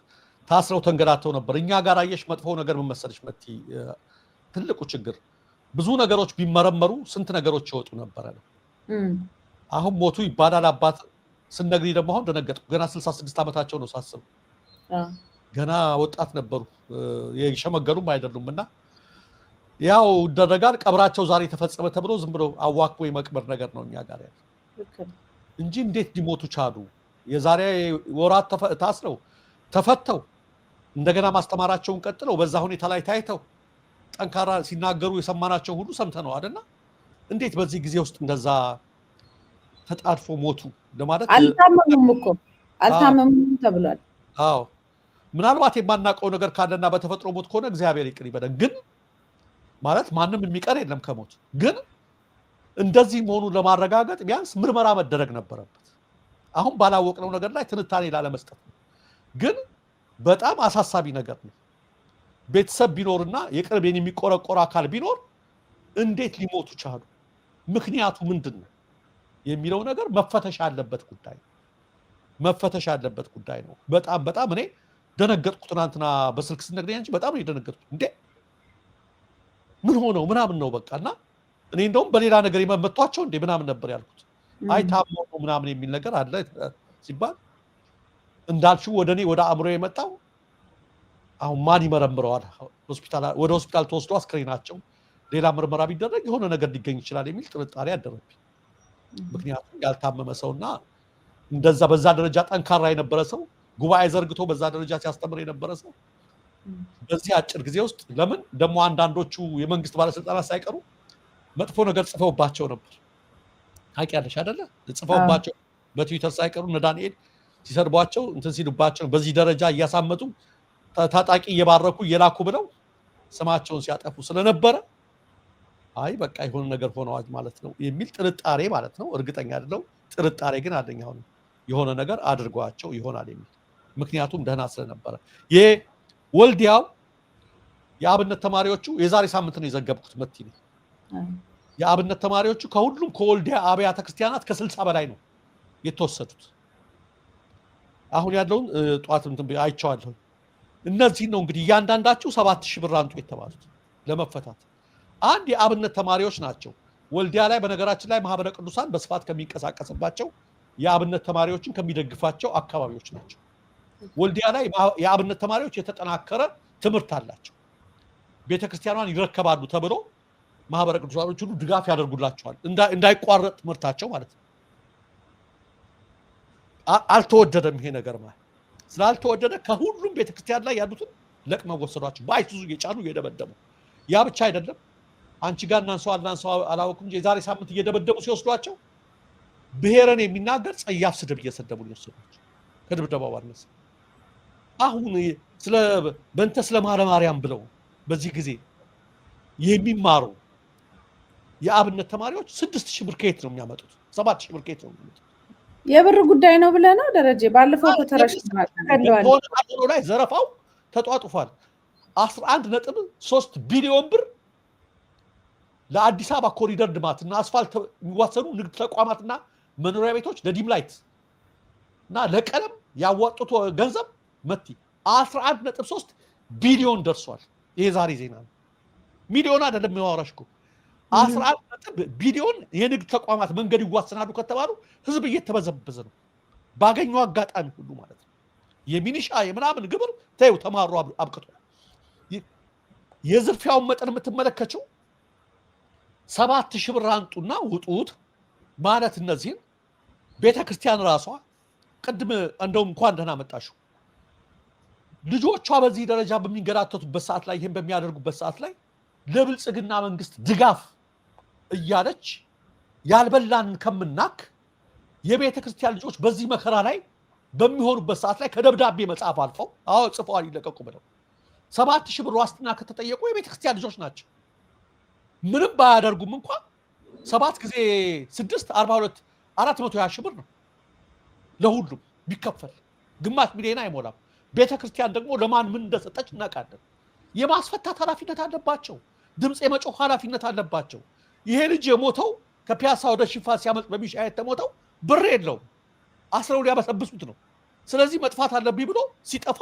ታስረው ተንገላተው ነበር። እኛ ጋር አየሽ፣ መጥፎ ነገር ምን መሰለሽ መቲ፣ ትልቁ ችግር ብዙ ነገሮች ቢመረመሩ ስንት ነገሮች ይወጡ ነበረ ነው። አሁን ሞቱ ይባላል አባት ስነግሪ ደግሞ አሁን ደነገጥኩ። ገና 66 ዓመታቸው ነው ሳስብ፣ ገና ወጣት ነበሩ፣ የሸመገሉም አይደሉም። እና ያው ይደረጋል። ቀብራቸው ዛሬ ተፈጸመ ተብሎ ዝም ብሎ አዋክቦ የመቅበር ነገር ነው እኛ ጋር ያለው እንጂ እንዴት ሊሞቱ ቻሉ? የዛሬ ወራት ታስረው ተፈተው እንደገና ማስተማራቸውን ቀጥለው በዛ ሁኔታ ላይ ታይተው ጠንካራ ሲናገሩ የሰማናቸው ሁሉ ሰምተነዋል። እና እንዴት በዚህ ጊዜ ውስጥ እንደዛ ተጣድፎ ሞቱ ለማለት አልታመሙም እኮ አልታመሙም ተብሏል። አዎ ምናልባት የማናውቀው ነገር ካለና በተፈጥሮ ሞት ከሆነ እግዚአብሔር ይቅር ይበለን። ግን ማለት ማንም የሚቀር የለም ከሞት። ግን እንደዚህ መሆኑን ለማረጋገጥ ቢያንስ ምርመራ መደረግ ነበረበት። አሁን ባላወቅነው ነገር ላይ ትንታኔ ላለመስጠት ነው። ግን በጣም አሳሳቢ ነገር ነው። ቤተሰብ ቢኖርና የቅርቤን የሚቆረቆር አካል ቢኖር እንዴት ሊሞቱ ቻሉ? ምክንያቱ ምንድን ነው የሚለው ነገር መፈተሽ ያለበት ጉዳይ ነው። መፈተሽ ያለበት ጉዳይ ነው። በጣም በጣም እኔ ደነገጥኩ። ትናንትና በስልክ ስትነግረኝ አንቺ በጣም ነው የደነገጥኩት። እንዴ ምን ሆነው ምናምን ነው በቃ። እና እኔ እንደውም በሌላ ነገር የመመቷቸው እንዴ ምናምን ነበር ያልኩት። አይ ታመው ነው ምናምን የሚል ነገር አለ ሲባል እንዳልሽው ወደ እኔ ወደ አእምሮ የመጣው አሁን ማን ይመረምረዋል? ወደ ሆስፒታል ተወስዶ አስክሬናቸው ሌላ ምርመራ ቢደረግ የሆነ ነገር ሊገኝ ይችላል የሚል ጥርጣሬ አደረብኝ። ምክንያቱም ያልታመመ ሰውና እንደዛ በዛ ደረጃ ጠንካራ የነበረ ሰው ጉባኤ ዘርግቶ በዛ ደረጃ ሲያስተምር የነበረ ሰው በዚህ አጭር ጊዜ ውስጥ ለምን ደግሞ አንዳንዶቹ የመንግስት ባለስልጣናት ሳይቀሩ መጥፎ ነገር ጽፈውባቸው ነበር። ታውቂያለሽ አይደለ? ጽፈውባቸው በትዊተር ሳይቀሩ እነ ዳንኤል ሲሰድቧቸው እንትን ሲሉባቸው በዚህ ደረጃ እያሳመጡ ታጣቂ እየባረኩ እየላኩ ብለው ስማቸውን ሲያጠፉ ስለነበረ አይ በቃ የሆነ ነገር ሆነዋል ማለት ነው የሚል ጥርጣሬ ማለት ነው። እርግጠኛ አይደለሁም፣ ጥርጣሬ ግን አለኝ። አሁን የሆነ ነገር አድርጓቸው ይሆናል የሚል፣ ምክንያቱም ደህና ስለነበረ። የወልዲያው የአብነት ተማሪዎቹ የዛሬ ሳምንት ነው የዘገብኩት መቲ ነው። የአብነት ተማሪዎቹ ከሁሉም ከወልዲያ አብያተ ክርስቲያናት ከ60 በላይ ነው የተወሰዱት። አሁን ያለውን ጠዋት እንትን አይቼዋለሁ። እነዚህን ነው እንግዲህ እያንዳንዳችሁ 7,000 ብር አምጡ የተባሉት ለመፈታት። አንድ የአብነት ተማሪዎች ናቸው። ወልዲያ ላይ በነገራችን ላይ ማህበረ ቅዱሳን በስፋት ከሚንቀሳቀስባቸው፣ የአብነት ተማሪዎችን ከሚደግፋቸው አካባቢዎች ናቸው። ወልዲያ ላይ የአብነት ተማሪዎች የተጠናከረ ትምህርት አላቸው። ቤተክርስቲያኗን ይረከባሉ ተብሎ ማህበረ ቅዱሳኖች ሁሉ ድጋፍ ያደርጉላቸዋል፣ እንዳይቋረጥ ትምህርታቸው ማለት ነው። አልተወደደም ይሄ ነገር ማለት ስላልተወደደ ከሁሉም ቤተክርስቲያን ላይ ያሉትን ለቅመው ወሰዷቸው፣ በአይሱዙ እየጫኑ እየደበደቡ። ያ ብቻ አይደለም። አንቺ ጋር እናንሰው አላንሰው አላወኩም እንጂ የዛሬ ሳምንት እየደበደቡ ሲወስዷቸው ብሔርን የሚናገር ጸያፍ ስድብ እየሰደቡ ነው የወሰዷቸው። ከድብደባው ባነሰ አሁን ስለ በእንተ ስለ ማርያም ብለው በዚህ ጊዜ የሚማሩ የአብነት ተማሪዎች 6,000 ብር ከየት ነው የሚያመጡት? 7,000 ብር ከየት ነው የሚያመጡት? የብር ጉዳይ ነው ብለህ ነው ደረጀ? ባለፈው እኮ ተረሽኗል። ላይ ዘረፋው ተጧጡፏል። 11.3 ቢሊዮን ብር ለአዲስ አበባ ኮሪደር ልማት እና አስፋልት የሚዋሰኑ ንግድ ተቋማትና መኖሪያ ቤቶች ለ dim light እና ለቀለም ያዋጡት ገንዘብ መቲ 11.3 ቢሊዮን ደርሷል። ይሄ ዛሬ ዜና ነው። ሚሊዮን አይደለም የሚያወራሽ እኮ፣ 11 ቢሊዮን የንግድ ተቋማት መንገድ ይዋሰናሉ ከተባሉ ህዝብ እየተበዘበዘ ነው። ባገኘው አጋጣሚ ሁሉ ማለት ነው። የሚኒሻ የምናምን ግብር ተይው ተማሩ አብቅቷል። የዝርፊያውን መጠን የምትመለከችው 7,000 ብር አንጡና ውጡት ማለት እነዚህን ቤተክርስቲያን ራሷ ቅድም እንደውም እንኳን ደህና መጣሽው፣ ልጆቿ በዚህ ደረጃ በሚንገላተቱበት ሰዓት ላይ፣ ይህን በሚያደርጉበት ሰዓት ላይ ለብልጽግና መንግስት ድጋፍ እያለች ያልበላን ከምናክ የቤተ ክርስቲያን ልጆች በዚህ መከራ ላይ በሚሆኑበት ሰዓት ላይ ከደብዳቤ መጽሐፍ አልፈው አዎ ጽፈዋል ይለቀቁ ብለው 7,000 ብር ዋስትና ከተጠየቁ የቤተ ክርስቲያን ልጆች ናቸው። ምንም ባያደርጉም እንኳን 7 ጊዜ 6 42፣ 420,000 ብር ነው ለሁሉም ቢከፈል፣ ግማሽ ሚሊዮን አይሞላም። ቤተ ክርስቲያን ደግሞ ለማን ምን እንደሰጠች እናውቃለን። የማስፈታት ኃላፊነት አለባቸው። ድምፅ የመጮህ ኃላፊነት አለባቸው። ይሄ ልጅ የሞተው ከፒያሳ ወደ ሽንፋ ሲያመልጥ በሚሻ የተሞተው ብር የለውም። አስረው ሊያበሰብሱት ነው። ስለዚህ መጥፋት አለብኝ ብሎ ሲጠፋ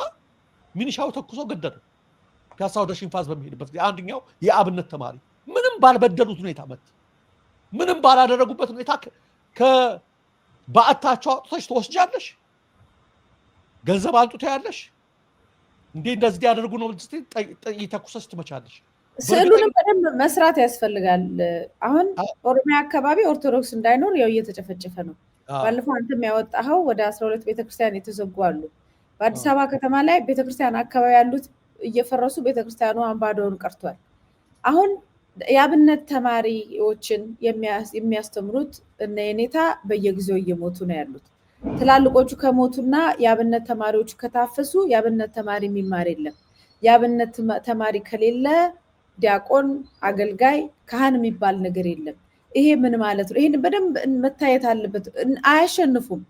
ሚኒሻው ተኩሶ ገደለው። ፒያሳ ወደ ሽንፋዝ በሚሄድበት ጊዜ አንደኛው የአብነት ተማሪ ምንም ባልበደሉት ሁኔታ መት ምንም ባላደረጉበት ሁኔታ ከባዕታቸው አውጥተሽ ትወስጃለሽ፣ ገንዘብ አምጡ ያለሽ እንዴ እንደዚህ ሊያደርጉ ነው ስትይ ተኩሰሽ ትመቻለሽ። ስዕሉንም በደንብ መስራት ያስፈልጋል። አሁን ኦሮሚያ አካባቢ ኦርቶዶክስ እንዳይኖር ያው እየተጨፈጨፈ ነው። ባለፈው አንተም ያወጣኸው ወደ 12 ቤተክርስቲያን የተዘጉ አሉ። በአዲስ አበባ ከተማ ላይ ቤተክርስቲያን አካባቢ ያሉት እየፈረሱ ቤተክርስቲያኑ ባዶውን ቀርቷል። አሁን የአብነት ተማሪዎችን የሚያስተምሩት እነ የኔታ በየጊዜው እየሞቱ ነው ያሉት። ትላልቆቹ ከሞቱና የአብነት ተማሪዎቹ ከታፈሱ የአብነት ተማሪ የሚማር የለም። የአብነት ተማሪ ከሌለ ዲያቆን፣ አገልጋይ፣ ካህን የሚባል ነገር የለም። ይሄ ምን ማለት ነው? ይሄን በደንብ መታየት አለበት። አያሸንፉም።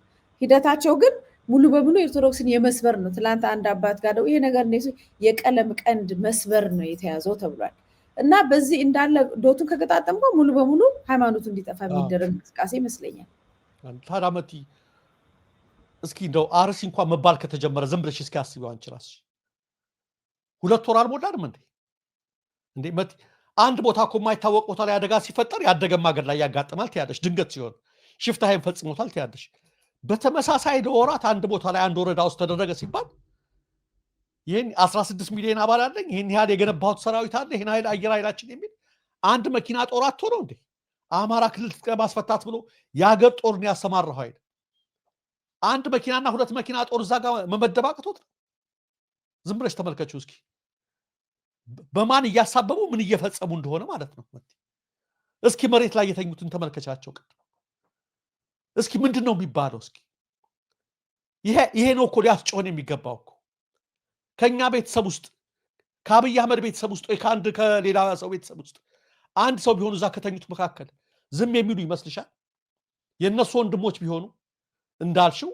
ሂደታቸው ግን ሙሉ በሙሉ ኦርቶዶክስን የመስበር ነው። ትላንት አንድ አባት ጋር ይሄ ነገር የቀለም ቀንድ መስበር ነው የተያዘው ተብሏል። እና በዚህ እንዳለ dot ኡን ከገጣጠምከው ሙሉ በሙሉ ሃይማኖቱ እንዲጠፋ የሚደረግ እንቅስቃሴ ይመስለኛል። ታዲያ መቲ እስኪ እንደው አርሲ እንኳን መባል ከተጀመረ ዝም ብለሽ እስኪ አስቢው አንቺ ራስሽ፣ 2 ወር አልሞላንም እንዴ? እንዴ መቲ፣ አንድ ቦታ እኮ የማይታወቅ ቦታ ላይ አደጋ ሲፈጠር ያደገም ሀገር ላይ ያጋጥማል ትያለሽ። ድንገት ሲሆን ሽፍታ ይሄን ፈጽሞታል ትያለሽ። በተመሳሳይ ለወራት አንድ ቦታ ላይ አንድ ወረዳ ውስጥ ተደረገ ሲባል ይህን 16 ሚሊዮን አባል አለኝ፣ ይህን ያህል የገነባሁት ሰራዊት አለ፣ ይህን ያህል አየር ኃይላችን የሚል አንድ መኪና ጦር አጥቶ ነው እንዴ አማራ ክልል ማስፈታት ብሎ የሀገር ጦርን ያሰማራው ኃይል አንድ መኪናና ሁለት መኪና ጦር እዛ ጋር መመደብ አቅቶት ነው? ዝም ብለሽ ተመልከችው እስኪ በማን እያሳበቡ ምን እየፈጸሙ እንደሆነ ማለት ነው። እስኪ መሬት ላይ የተኙትን ተመልከቻቸው። እስኪ ምንድን ነው የሚባለው? እስኪ ይሄ ነው እኮ ሊያስጮህን የሚገባው እኮ። ከኛ ቤተሰብ ውስጥ፣ ከአብይ አህመድ ቤተሰብ ውስጥ ወይ ከአንድ ከሌላ ሰው ቤተሰብ ውስጥ አንድ ሰው ቢሆኑ እዛ ከተኙት መካከል ዝም የሚሉ ይመስልሻል? የእነሱ ወንድሞች ቢሆኑ እንዳልሽው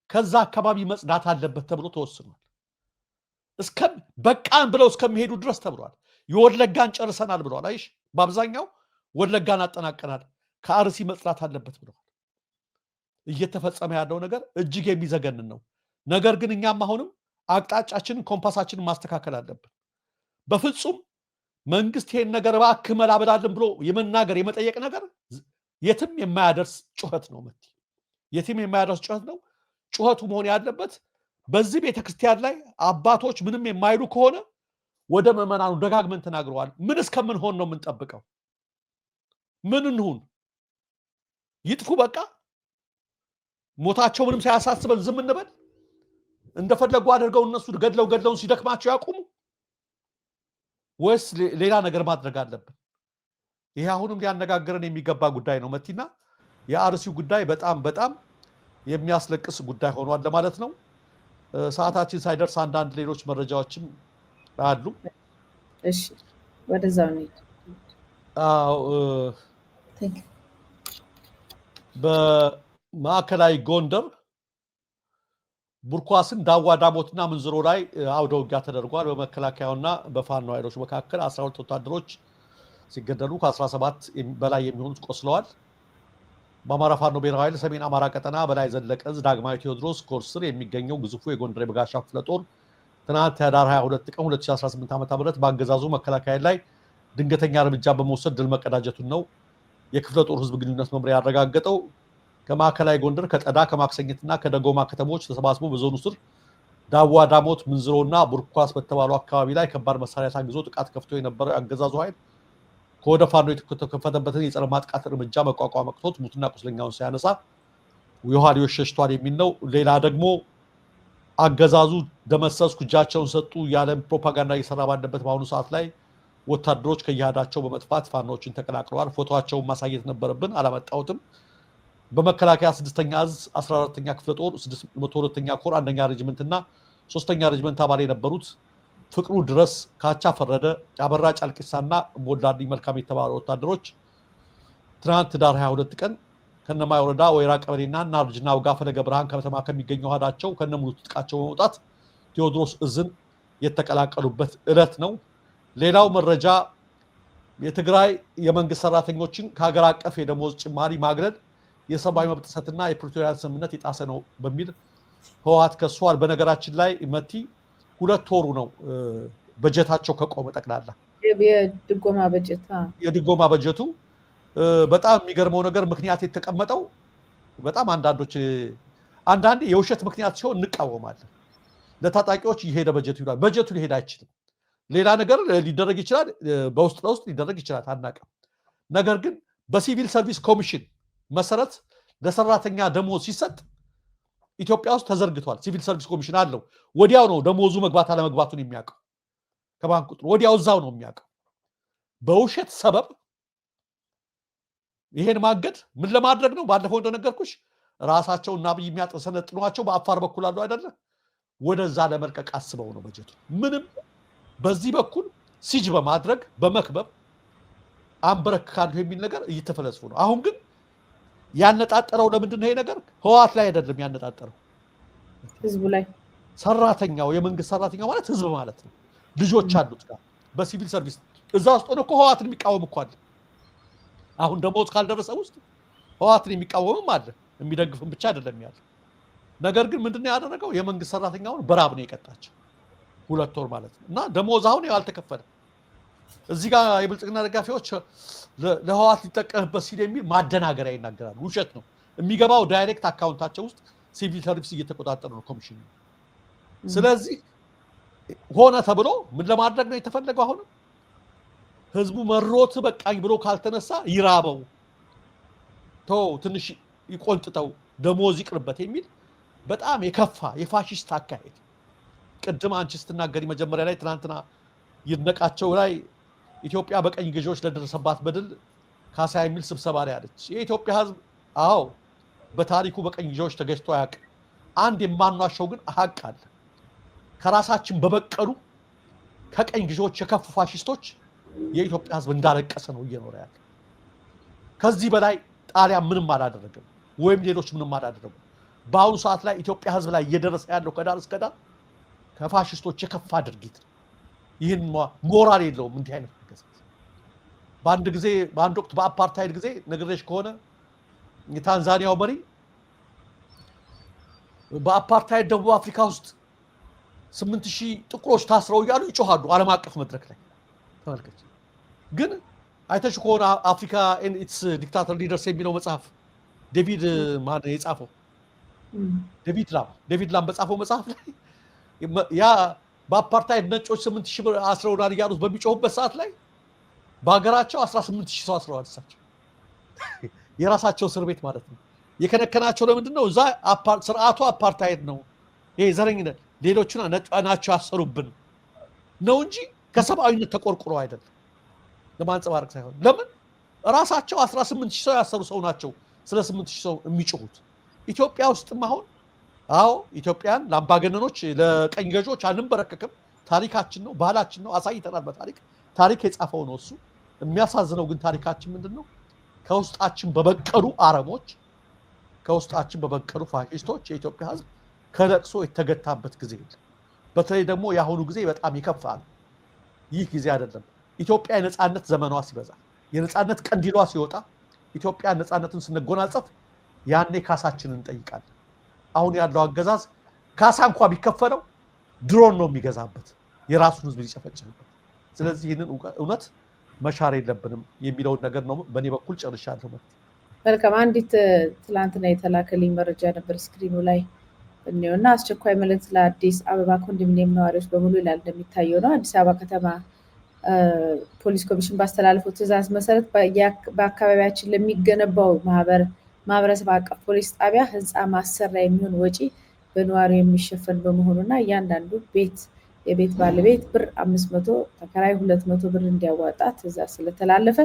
ከዛ አካባቢ መጽዳት አለበት ተብሎ ተወስኗል። እስከ በቃን ብለው እስከሚሄዱ ድረስ ተብሏል። የወለጋን ጨርሰናል ብለዋል። አይሽ በአብዛኛው ወለጋን አጠናቀናል፣ ከአርሲ መጽዳት አለበት ብለዋል። እየተፈጸመ ያለው ነገር እጅግ የሚዘገንን ነው። ነገር ግን እኛም አሁንም አቅጣጫችንን ኮምፓሳችንን ማስተካከል አለብን። በፍጹም መንግስት ይሄን ነገር እባክህ መላ በላልን ብሎ የመናገር የመጠየቅ ነገር የትም የማያደርስ ጩኸት ነው። መቲ የትም የማያደርስ ጩኸት ነው። ጩኸቱ መሆን ያለበት በዚህ ቤተክርስቲያን ላይ አባቶች ምንም የማይሉ ከሆነ ወደ ምዕመናኑ ደጋግመን ተናግረዋል። ምን እስከምንሆን ነው የምንጠብቀው? ምን እንሁን? ይጥፉ በቃ ሞታቸው ምንም ሳያሳስበን ዝም እንበል? እንደፈለጉ አድርገው እነሱ ገድለው ገድለውን ሲደክማቸው ያቁሙ? ወይስ ሌላ ነገር ማድረግ አለብን? ይሄ አሁንም ሊያነጋግረን የሚገባ ጉዳይ ነው። መቲና የአርሲው ጉዳይ በጣም በጣም የሚያስለቅስ ጉዳይ ሆኗል ለማለት ነው። ሰዓታችን ሳይደርስ አንዳንድ ሌሎች መረጃዎችም አሉ። እሺ፣ ወደዛው እንሂድ። አዎ፣ በማዕከላዊ ጎንደር ቡርኳስን ዳዋ ዳሞትና ምንዝሮ ላይ አውደ ውጊያ ተደርጓል። በመከላከያውና በፋኖ ኃይሎች መካከል 12 ወታደሮች ሲገደሉ ከ17 በላይ የሚሆኑት ቆስለዋል። በአማራ ፋኖ ብሔራዊ ኃይል ሰሜን አማራ ቀጠና በላይ ዘለቀ ዕዝ ዳግማዊ ቴዎድሮስ ኮር ስር የሚገኘው ግዙፉ የጎንደር የበጋሻው ክፍለ ጦር ትናንት ህዳር 22 ቀን 2018 ዓ.ም በአገዛዙ መከላከያ ላይ ድንገተኛ እርምጃ በመውሰድ ድል መቀዳጀቱን ነው የክፍለ ጦር ህዝብ ግንኙነት መምሪያ ያረጋገጠው። ከማዕከላዊ ጎንደር ከጠዳ ከማክሰኝትና ከደጎማ ከተሞች ተሰባስቦ በዞኑ ስር ዳዋ ዳሞት ምንዝሮና ቡርኳስ በተባሉ አካባቢ ላይ ከባድ መሳሪያ ታግዞ ጥቃት ከፍቶ የነበረው የአገዛዙ ኃይል ከወደ ፋኖ የተከፈተበትን የጸረ ማጥቃት እርምጃ መቋቋም አቅቶት ሙትና ቁስለኛውን ሲያነሳ የኋሊዮሽ ሸሽቷል የሚል ነው። ሌላ ደግሞ አገዛዙ ደመሰስኩ እጃቸውን ሰጡ ያለም ፕሮፓጋንዳ እየሰራ ባለበት በአሁኑ ሰዓት ላይ ወታደሮች ከየሃዳቸው በመጥፋት ፋኖዎችን ተቀላቅለዋል። ፎቶቸውን ማሳየት ነበረብን፣ አላመጣሁትም። በመከላከያ 6ኛ እዝ 14ኛ ክፍለ ጦር 602ኛ ኮር 1ኛ ሬጅመንት እና 3ኛ ሬጅመንት አባል የነበሩት ፍቅሩ ድረስ፣ ካቻ ፈረደ፣ አበራ ጫልቂሳና ሞላልኝ መልካም የተባሉ ወታደሮች ትናንት ህዳር 22 ቀን ከነማይ ወረዳ ወይራ ቀበሌና ናርጅና ውጋ ፈለገ ብርሃን ከተማ ከሚገኘው አሃዳቸው ከነሙሉ ትጥቃቸው በመውጣት ቴዎድሮስ እዝን የተቀላቀሉበት ዕለት ነው። ሌላው መረጃ የትግራይ የመንግስት ሰራተኞችን ከሀገር አቀፍ የደሞዝ ጭማሪ ማግለል የሰብአዊ መብት ጥሰትና የፕሪቶሪያን ስምምነት የጣሰ ነው በሚል ህወሓት ከሷል። በነገራችን ላይ መቲ 2 ወሩ ነው በጀታቸው ከቆመ ጠቅላላ የድጎማ በጀት የድጎማ በጀቱ በጣም የሚገርመው ነገር ምክንያት የተቀመጠው በጣም አንዳንዴ የውሸት ምክንያት ሲሆን እንቃወማለን። ለታጣቂዎች ይሄደ በጀቱ ይላል። በጀቱ ሊሄድ አይችልም። ሌላ ነገር ሊደረግ ይችላል፣ በውስጥ ለውስጥ ሊደረግ ይችላል፣ አናውቅም። ነገር ግን በሲቪል ሰርቪስ ኮሚሽን መሰረት ለሰራተኛ ደሞዝ ሲሰጥ ኢትዮጵያ ውስጥ ተዘርግቷል። ሲቪል ሰርቪስ ኮሚሽን አለው። ወዲያው ነው ደሞዙ መግባት አለመግባቱን የሚያውቀው፣ ከባንክ ቁጥሩ ወዲያው እዛው ነው የሚያውቀው። በውሸት ሰበብ ይሄን ማገድ ምን ለማድረግ ነው? ባለፈው እንደነገርኩሽ ራሳቸው እና አብይ የሚያሰለጥኗቸው በአፋር በኩል አሉ አይደለ? ወደዛ ለመልቀቅ አስበው ነው በጀቱ። ምንም በዚህ በኩል siege በማድረግ በመክበብ አንበረክካለሁ የሚል ነገር እየተፈለስፉ ነው። አሁን ግን ያነጣጠረው ለምንድን ነው ይሄ ነገር? ህወሓት ላይ አይደለም ያነጣጠረው፣ ህዝቡ ላይ። ሰራተኛው የመንግስት ሰራተኛው ማለት ህዝብ ማለት ነው። ልጆች አሉት ጋር በሲቪል ሰርቪስ እዛ ውስጥ ሆኖ እኮ ህወሓትን የሚቃወም እኮ አለ። አሁን ደሞዝ ካልደረሰ ውስጥ ህወሓትን የሚቃወምም አለ፣ የሚደግፍም ብቻ አይደለም ያለ። ነገር ግን ምንድነው ያደረገው? የመንግስት ሰራተኛውን በራብ ነው የቀጣቸው፣ 2 ወር ማለት ነው። እና ደሞዝ አሁን ያው አልተከፈለም። እዚህ ጋር የብልጽግና ደጋፊዎች ለህወሓት ሊጠቀምበት ሲል የሚል ማደናገሪያ ይናገራሉ። ውሸት ነው። የሚገባው direct አካውንታቸው ውስጥ ሲቪል ሰርቪስ እየተቆጣጠረ ነው ኮሚሽኑ። ስለዚህ ሆነ ተብሎ ምን ለማድረግ ነው የተፈለገው? አሁንም ህዝቡ መሮት በቃኝ ብሎ ካልተነሳ ይራበው፣ ተው ትንሽ ይቆንጥጠው፣ ደሞዝ ይቅርበት የሚል በጣም የከፋ የፋሺስት አካሄድ። ቅድም አንቺ ስትናገሪ መጀመሪያ ላይ ትናንትና ይድነቃቸው ላይ ኢትዮጵያ በቀኝ ገዢዎች ለደረሰባት በደል ካሳ የሚል ስብሰባ ላይ አለች። የኢትዮጵያ ህዝብ አዎ በታሪኩ በቀኝ ገዢዎች ተገዝቶ አያውቅም። አንድ የማንዋሸው ግን ሀቅ አለ። ከራሳችን በበቀሉ ከቀኝ ገዢዎች የከፉ ፋሺስቶች የኢትዮጵያ ሕዝብ እንዳለቀሰ ነው እየኖረ ያለ። ከዚህ በላይ ጣሊያን ምንም አላደረገም፣ ወይም ሌሎች ምንም አላደረጉም። በአሁኑ ሰዓት ላይ ኢትዮጵያ ሕዝብ ላይ እየደረሰ ያለው ከዳር እስከ ዳር ከፋሽስቶች የከፋ ድርጊት ነው። ይህን ሞራል የለውም እንዲህ አይነት አገዛዝ። በአንድ ጊዜ፣ በአንድ ወቅት በአፓርታይድ ጊዜ ነግሬሽ ከሆነ፣ የታንዛኒያው መሪ በአፓርታይድ ደቡብ አፍሪካ ውስጥ 8,000 ጥቁሮች ታስረው እያሉ ይጮሃሉ ዓለም አቀፍ መድረክ ላይ፣ ተመልከች። ግን አይተሽ ከሆነ "Africa and Its Dictator Leaders" የሚለው መጽሐፍ ዴቪድ ማን የጻፈው? ዴቪድ ላም። ዴቪድ ላም በጻፈው መጽሐፍ ላይ ያ በአፓርታይድ ነጮች 8,000 ብር አስረውናል እያሉት በሚጮሁበት ሰዓት ላይ በሀገራቸው 18,000 ሰው አስረዋል። እሳቸው የራሳቸው እስር ቤት ማለት ነው። የከነከናቸው ለምንድን ነው? እዛ ስርዓቱ አፓርታይድ ነው፣ ይሄ ዘረኝነት፣ ሌሎቹን ነጭ ናቸው ያሰሩብን ነው እንጂ ከሰብአዊነት ተቆርቁሮ አይደለም፣ ለማንጸባረቅ ሳይሆን። ለምን ራሳቸው 18 ሺህ ሰው ያሰሩ ሰው ናቸው ስለ 8 ሺህ ሰው የሚጮሁት። ኢትዮጵያ ውስጥም አሁን አዎ ኢትዮጵያን ለአምባገነኖች፣ ለቀኝ ገዢዎች አንንበረከክም። ታሪካችን ነው፣ ባህላችን ነው፣ አሳይተናል በታሪክ። ታሪክ የጻፈው ነው እሱ። የሚያሳዝነው ግን ታሪካችን ምንድን ነው? ከውስጣችን በበቀሉ አረሞች፣ ከውስጣችን በበቀሉ ፋሽስቶች የኢትዮጵያ ሕዝብ ከለቅሶ የተገታበት ጊዜ የለም። በተለይ ደግሞ የአሁኑ ጊዜ በጣም ይከፋ ነው። ይህ ጊዜ አይደለም። ኢትዮጵያ የነፃነት ዘመኗ ሲበዛ፣ የነፃነት ቀንዲሏ ሲወጣ፣ ኢትዮጵያ ነፃነትን ስንጎናጸፍ ያኔ ካሳችንን እንጠይቃለን። አሁን ያለው አገዛዝ ካሳ እንኳ ቢከፈለው ድሮን ነው የሚገዛበት የራሱን ህዝብ ሊጨፈጭፍበት። ስለዚህ ይህንን እውነት መሻር የለብንም የሚለውን ነገር ነው። በእኔ በኩል ጨርሻለሁ። መልካም። አንዲት ትላንትና የተላከልኝ መረጃ ነበር፣ screen ኑ ላይ እኒው እና አስቸኳይ መልእክት ለአዲስ አበባ ኮንዶሚኒየም ነዋሪዎች በሙሉ ይላል። እንደሚታየው ነው። አዲስ አበባ ከተማ ፖሊስ ኮሚሽን ባስተላለፈው ትዕዛዝ መሰረት በአካባቢያችን ለሚገነባው ማህበረሰብ አቀፍ ፖሊስ ጣቢያ ህንፃ ማሰሪያ የሚሆን ወጪ በነዋሪው የሚሸፈን በመሆኑ እና እያንዳንዱ ቤት የቤት ባለቤት ብር 500፣ ተከራይ 200 ብር እንዲያዋጣ ትዕዛዝ ስለተላለፈ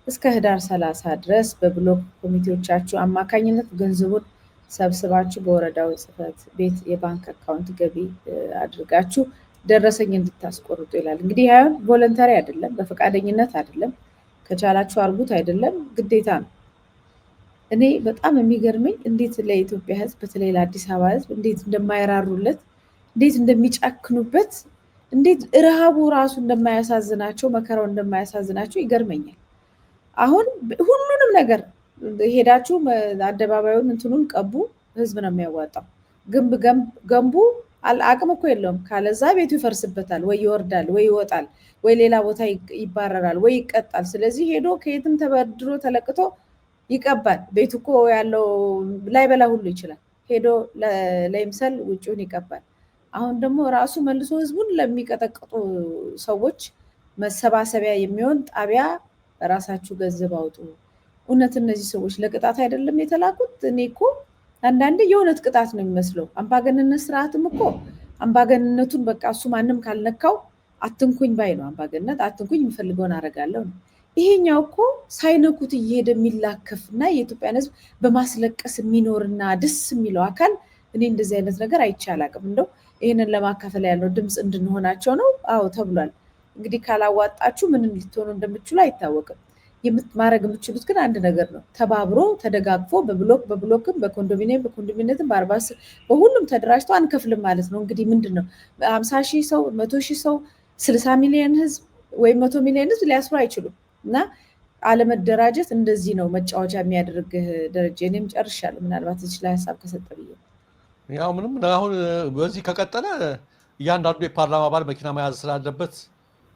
እስከ ህዳር 30 ድረስ በብሎክ ኮሚቴዎቻችሁ አማካኝነት ገንዘቡን ሰብስባችሁ በወረዳው ጽሕፈት ቤት የባንክ አካውንት ገቢ አድርጋችሁ ደረሰኝ እንድታስቆርጡ ይላል። እንግዲህ ይሄን voluntary አይደለም፣ በፈቃደኝነት አይደለም፣ ከቻላችሁ አርጉት አይደለም፣ ግዴታ ነው። እኔ በጣም የሚገርመኝ እንዴት ለኢትዮጵያ ሕዝብ፣ በተለይ ለአዲስ አበባ ሕዝብ እንዴት እንደማይራሩለት፣ እንዴት እንደሚጨክኑበት፣ እንዴት ረሃቡ ራሱ እንደማያሳዝናቸው፣ መከራው እንደማያሳዝናቸው ይገርመኛል። አሁን ሁሉንም ነገር ሄዳችሁ አደባባዩን እንትኑን ቀቡ፣ ህዝብ ነው የሚያዋጣው። ግንብ ገንቡ፣ አቅም እኮ የለውም። ካለዛ ቤቱ ይፈርስበታል፣ ወይ ይወርዳል፣ ወይ ይወጣል፣ ወይ ሌላ ቦታ ይባረራል፣ ወይ ይቀጣል። ስለዚህ ሄዶ ከየትም ተበድሮ ተለቅቶ ይቀባል። ቤቱ እኮ ያለው ላይበላ ሁሉ ይችላል። ሄዶ ለይምሰል ውጭውን ይቀባል። አሁን ደግሞ ራሱ መልሶ ህዝቡን ለሚቀጠቅጡ ሰዎች መሰባሰቢያ የሚሆን ጣቢያ በራሳችሁ ገንዘብ አውጡ። እውነት እነዚህ ሰዎች ለቅጣት አይደለም የተላኩት? እኔ እኮ አንዳንዴ የእውነት ቅጣት ነው የሚመስለው። አምባገነንነት ስርዓትም እኮ አምባገነንነቱን በቃ እሱ ማንም ካልነካው አትንኩኝ ባይ ነው። አምባገነንነት አትንኩኝ፣ የምፈልገውን አደርጋለሁ ነው። ይሄኛው እኮ ሳይነኩት እየሄደ የሚላከፍ እና የኢትዮጵያን ሕዝብ በማስለቀስ የሚኖርና ደስ የሚለው አካል እኔ እንደዚህ አይነት ነገር አይቼ አላውቅም። እንደው ይህንን ለማካፈል ያለው ድምፅ እንድንሆናቸው ነው። አዎ ተብሏል። እንግዲህ ካላዋጣችሁ ምንም ልትሆኑ እንደምትችሉ አይታወቅም። ማድረግ የምትችሉት ግን አንድ ነገር ነው። ተባብሮ ተደጋግፎ በብሎክ በብሎክም በኮንዶሚኒየም በኮንዶሚኒየምም በ40 በሁሉም ተደራጅቶ አንከፍልም ማለት ነው። እንግዲህ ምንድን ነው፣ 50,000 ሰው፣ 100,000 ሰው፣ 60 ሚሊዮን ህዝብ ወይም 100 ሚሊዮን ህዝብ ሊያስሩ አይችሉም። እና አለመደራጀት እንደዚህ ነው መጫወቻ የሚያደርግህ። ደረጀ፣ እኔም ጨርሻለሁ። ምናልባት እዚህ ላይ ሀሳብ ከሰጠ ብዬ። ያው ምንም አሁን በዚህ ከቀጠለ እያንዳንዱ የፓርላማ አባል መኪና መያዝ ስላለበት፣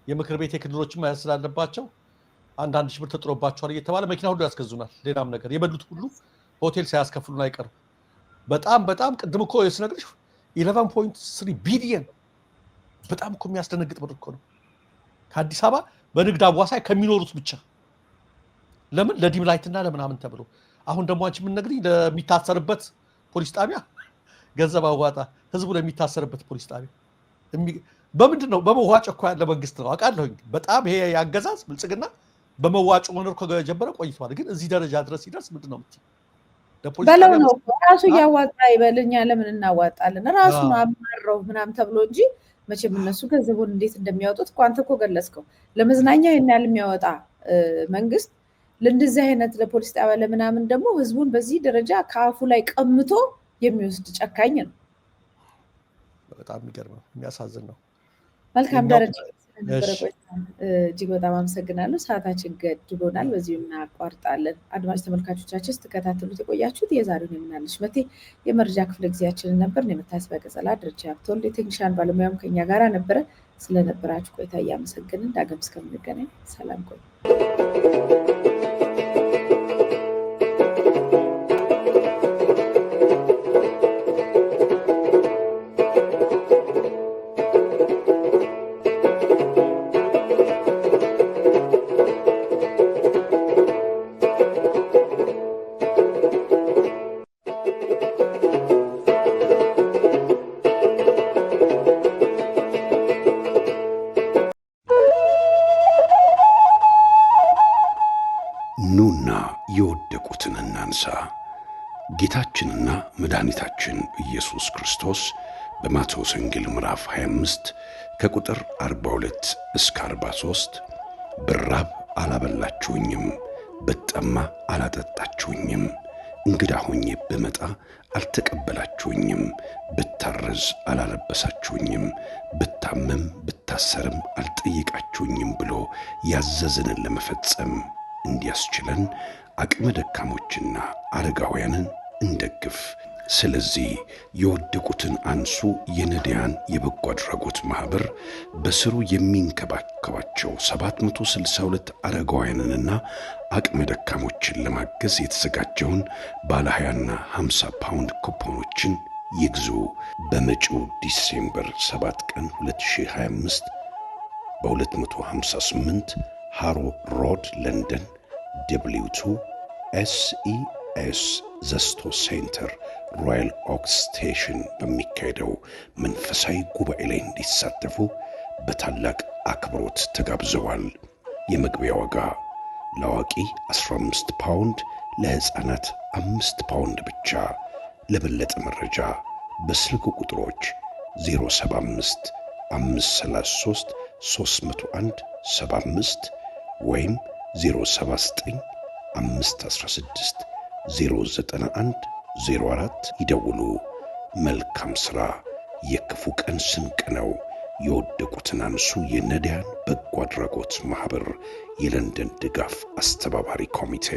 የምክር ቤት የክልሎችን መያዝ ስላለባቸው አንዳንድ ሺህ ብር ተጥሮባቸዋል እየተባለ መኪና ሁሉ ያስገዙናል። ሌላም ነገር የበሉት ሁሉ ሆቴል ሳያስከፍሉን አይቀርም። በጣም በጣም ቅድም እኮ ስነግርሽ 11.3 ቢሊየን በጣም እኮ የሚያስደነግጥ ብር እኮ ነው። ከአዲስ አበባ በንግድ አዋሳኝ ከሚኖሩት ብቻ ለምን ለ dim light እና ለምናምን ተብሎ፣ አሁን ደግሞ አንቺ የምትነግሪኝ ለሚታሰርበት ፖሊስ ጣቢያ ገንዘብ አዋጣ፣ ህዝቡ ለሚታሰርበት ፖሊስ ጣቢያ በምንድን ነው? በመዋጮ እኮ ያለ መንግስት ነው አውቃለሁኝ። በጣም ይሄ አገዛዝ ብልጽግና በመዋጮ መኖር ከጀመረ ቆይቷል። ግን እዚህ ደረጃ ድረስ ሲደርስ ምንድን ነው የምትይው? ለፖሊስ በለው ጣቢያ ነው እኮ፣ ራሱ እያዋጣ ይበል፣ እኛ ለምን እናዋጣለን? ራሱ ነው አማረው ምናምን ተብሎ እንጂ መቼም እነሱ ገንዘቡን እንዴት እንደሚያወጡት እኮ አንተ እኮ ገለጽከው። ለመዝናኛ ይሄን ያህል የሚያወጣ መንግስት ለእንደዚህ አይነት ለፖሊስ ጣቢያ ለምናምን ደግሞ ህዝቡን በዚህ ደረጃ ከአፉ ላይ ቀምቶ የሚወስድ ጨካኝ ነው። በጣም የሚገርም ነው፣ የሚያሳዝን ነው። መልካም ደረጃ ስለነበረ ቆይታ እጅግ በጣም አመሰግናለሁ። ሰዓታችን ገድቦናል፣ በዚሁ እናቋርጣለን። አድማጭ ተመልካቾቻችን ስትከታተሉት የቆያችሁት የዛሬውን የምናለሽ መቴ የመረጃ ክፍለ ጊዜያችንን ነበር። የመታሰቢያ ቀጸላ ደረጃ ሀብተወልድ የቴክኒሻን ባለሙያም ከኛ ጋራ ነበረ። ስለነበራችሁ ቆይታ እያመሰገንን ዳግም እስከምንገናኝ ሰላም ቆዩ። ኑና የወደቁትን እናንሳ። ጌታችንና መድኃኒታችን ኢየሱስ ክርስቶስ በማቴዎስ ወንጌል ምዕራፍ 25 ከቁጥር 42 እስከ 43 ብራብ አላበላችሁኝም፣ ብጠማ አላጠጣችሁኝም፣ እንግዳ ሆኜ ብመጣ አልተቀበላችሁኝም፣ ብታረዝ አላለበሳችሁኝም፣ ብታመም ብታሰርም አልጠየቃችሁኝም ብሎ ያዘዘንን ለመፈጸም እንዲያስችለን አቅመ ደካሞችና አረጋውያንን እንደግፍ። ስለዚህ የወደቁትን አንሱ የነዳያን የበጎ አድራጎት ማኅበር በስሩ የሚንከባከባቸው 762 አረጋውያንንና አቅመ ደካሞችን ለማገዝ የተዘጋጀውን ባለ 20ና 50 ፓውንድ ኩፖኖችን ይግዙ። በመጪው December 7 ቀን 2025 በ258 Harrow Road፣ ለንደን W2 SES The Stowe Centre፣ Royal Oak Station በሚካሄደው መንፈሳዊ ጉባኤ ላይ እንዲሳተፉ በታላቅ አክብሮት ተጋብዘዋል። የመግቢያ ዋጋ ለአዋቂ 15 ፓውንድ፣ ለሕፃናት 5 ፓውንድ ብቻ። ለበለጠ መረጃ በስልክ ቁጥሮች 075 533 301 75 ወይም 079 516 091 04 ይደውሉ። መልካም ሥራ የክፉ ቀን ስንቅ ነው። የወደቁትን አንሱ የነዳያን በጎ አድራጎት ማኅበር የለንደን ድጋፍ አስተባባሪ ኮሚቴ።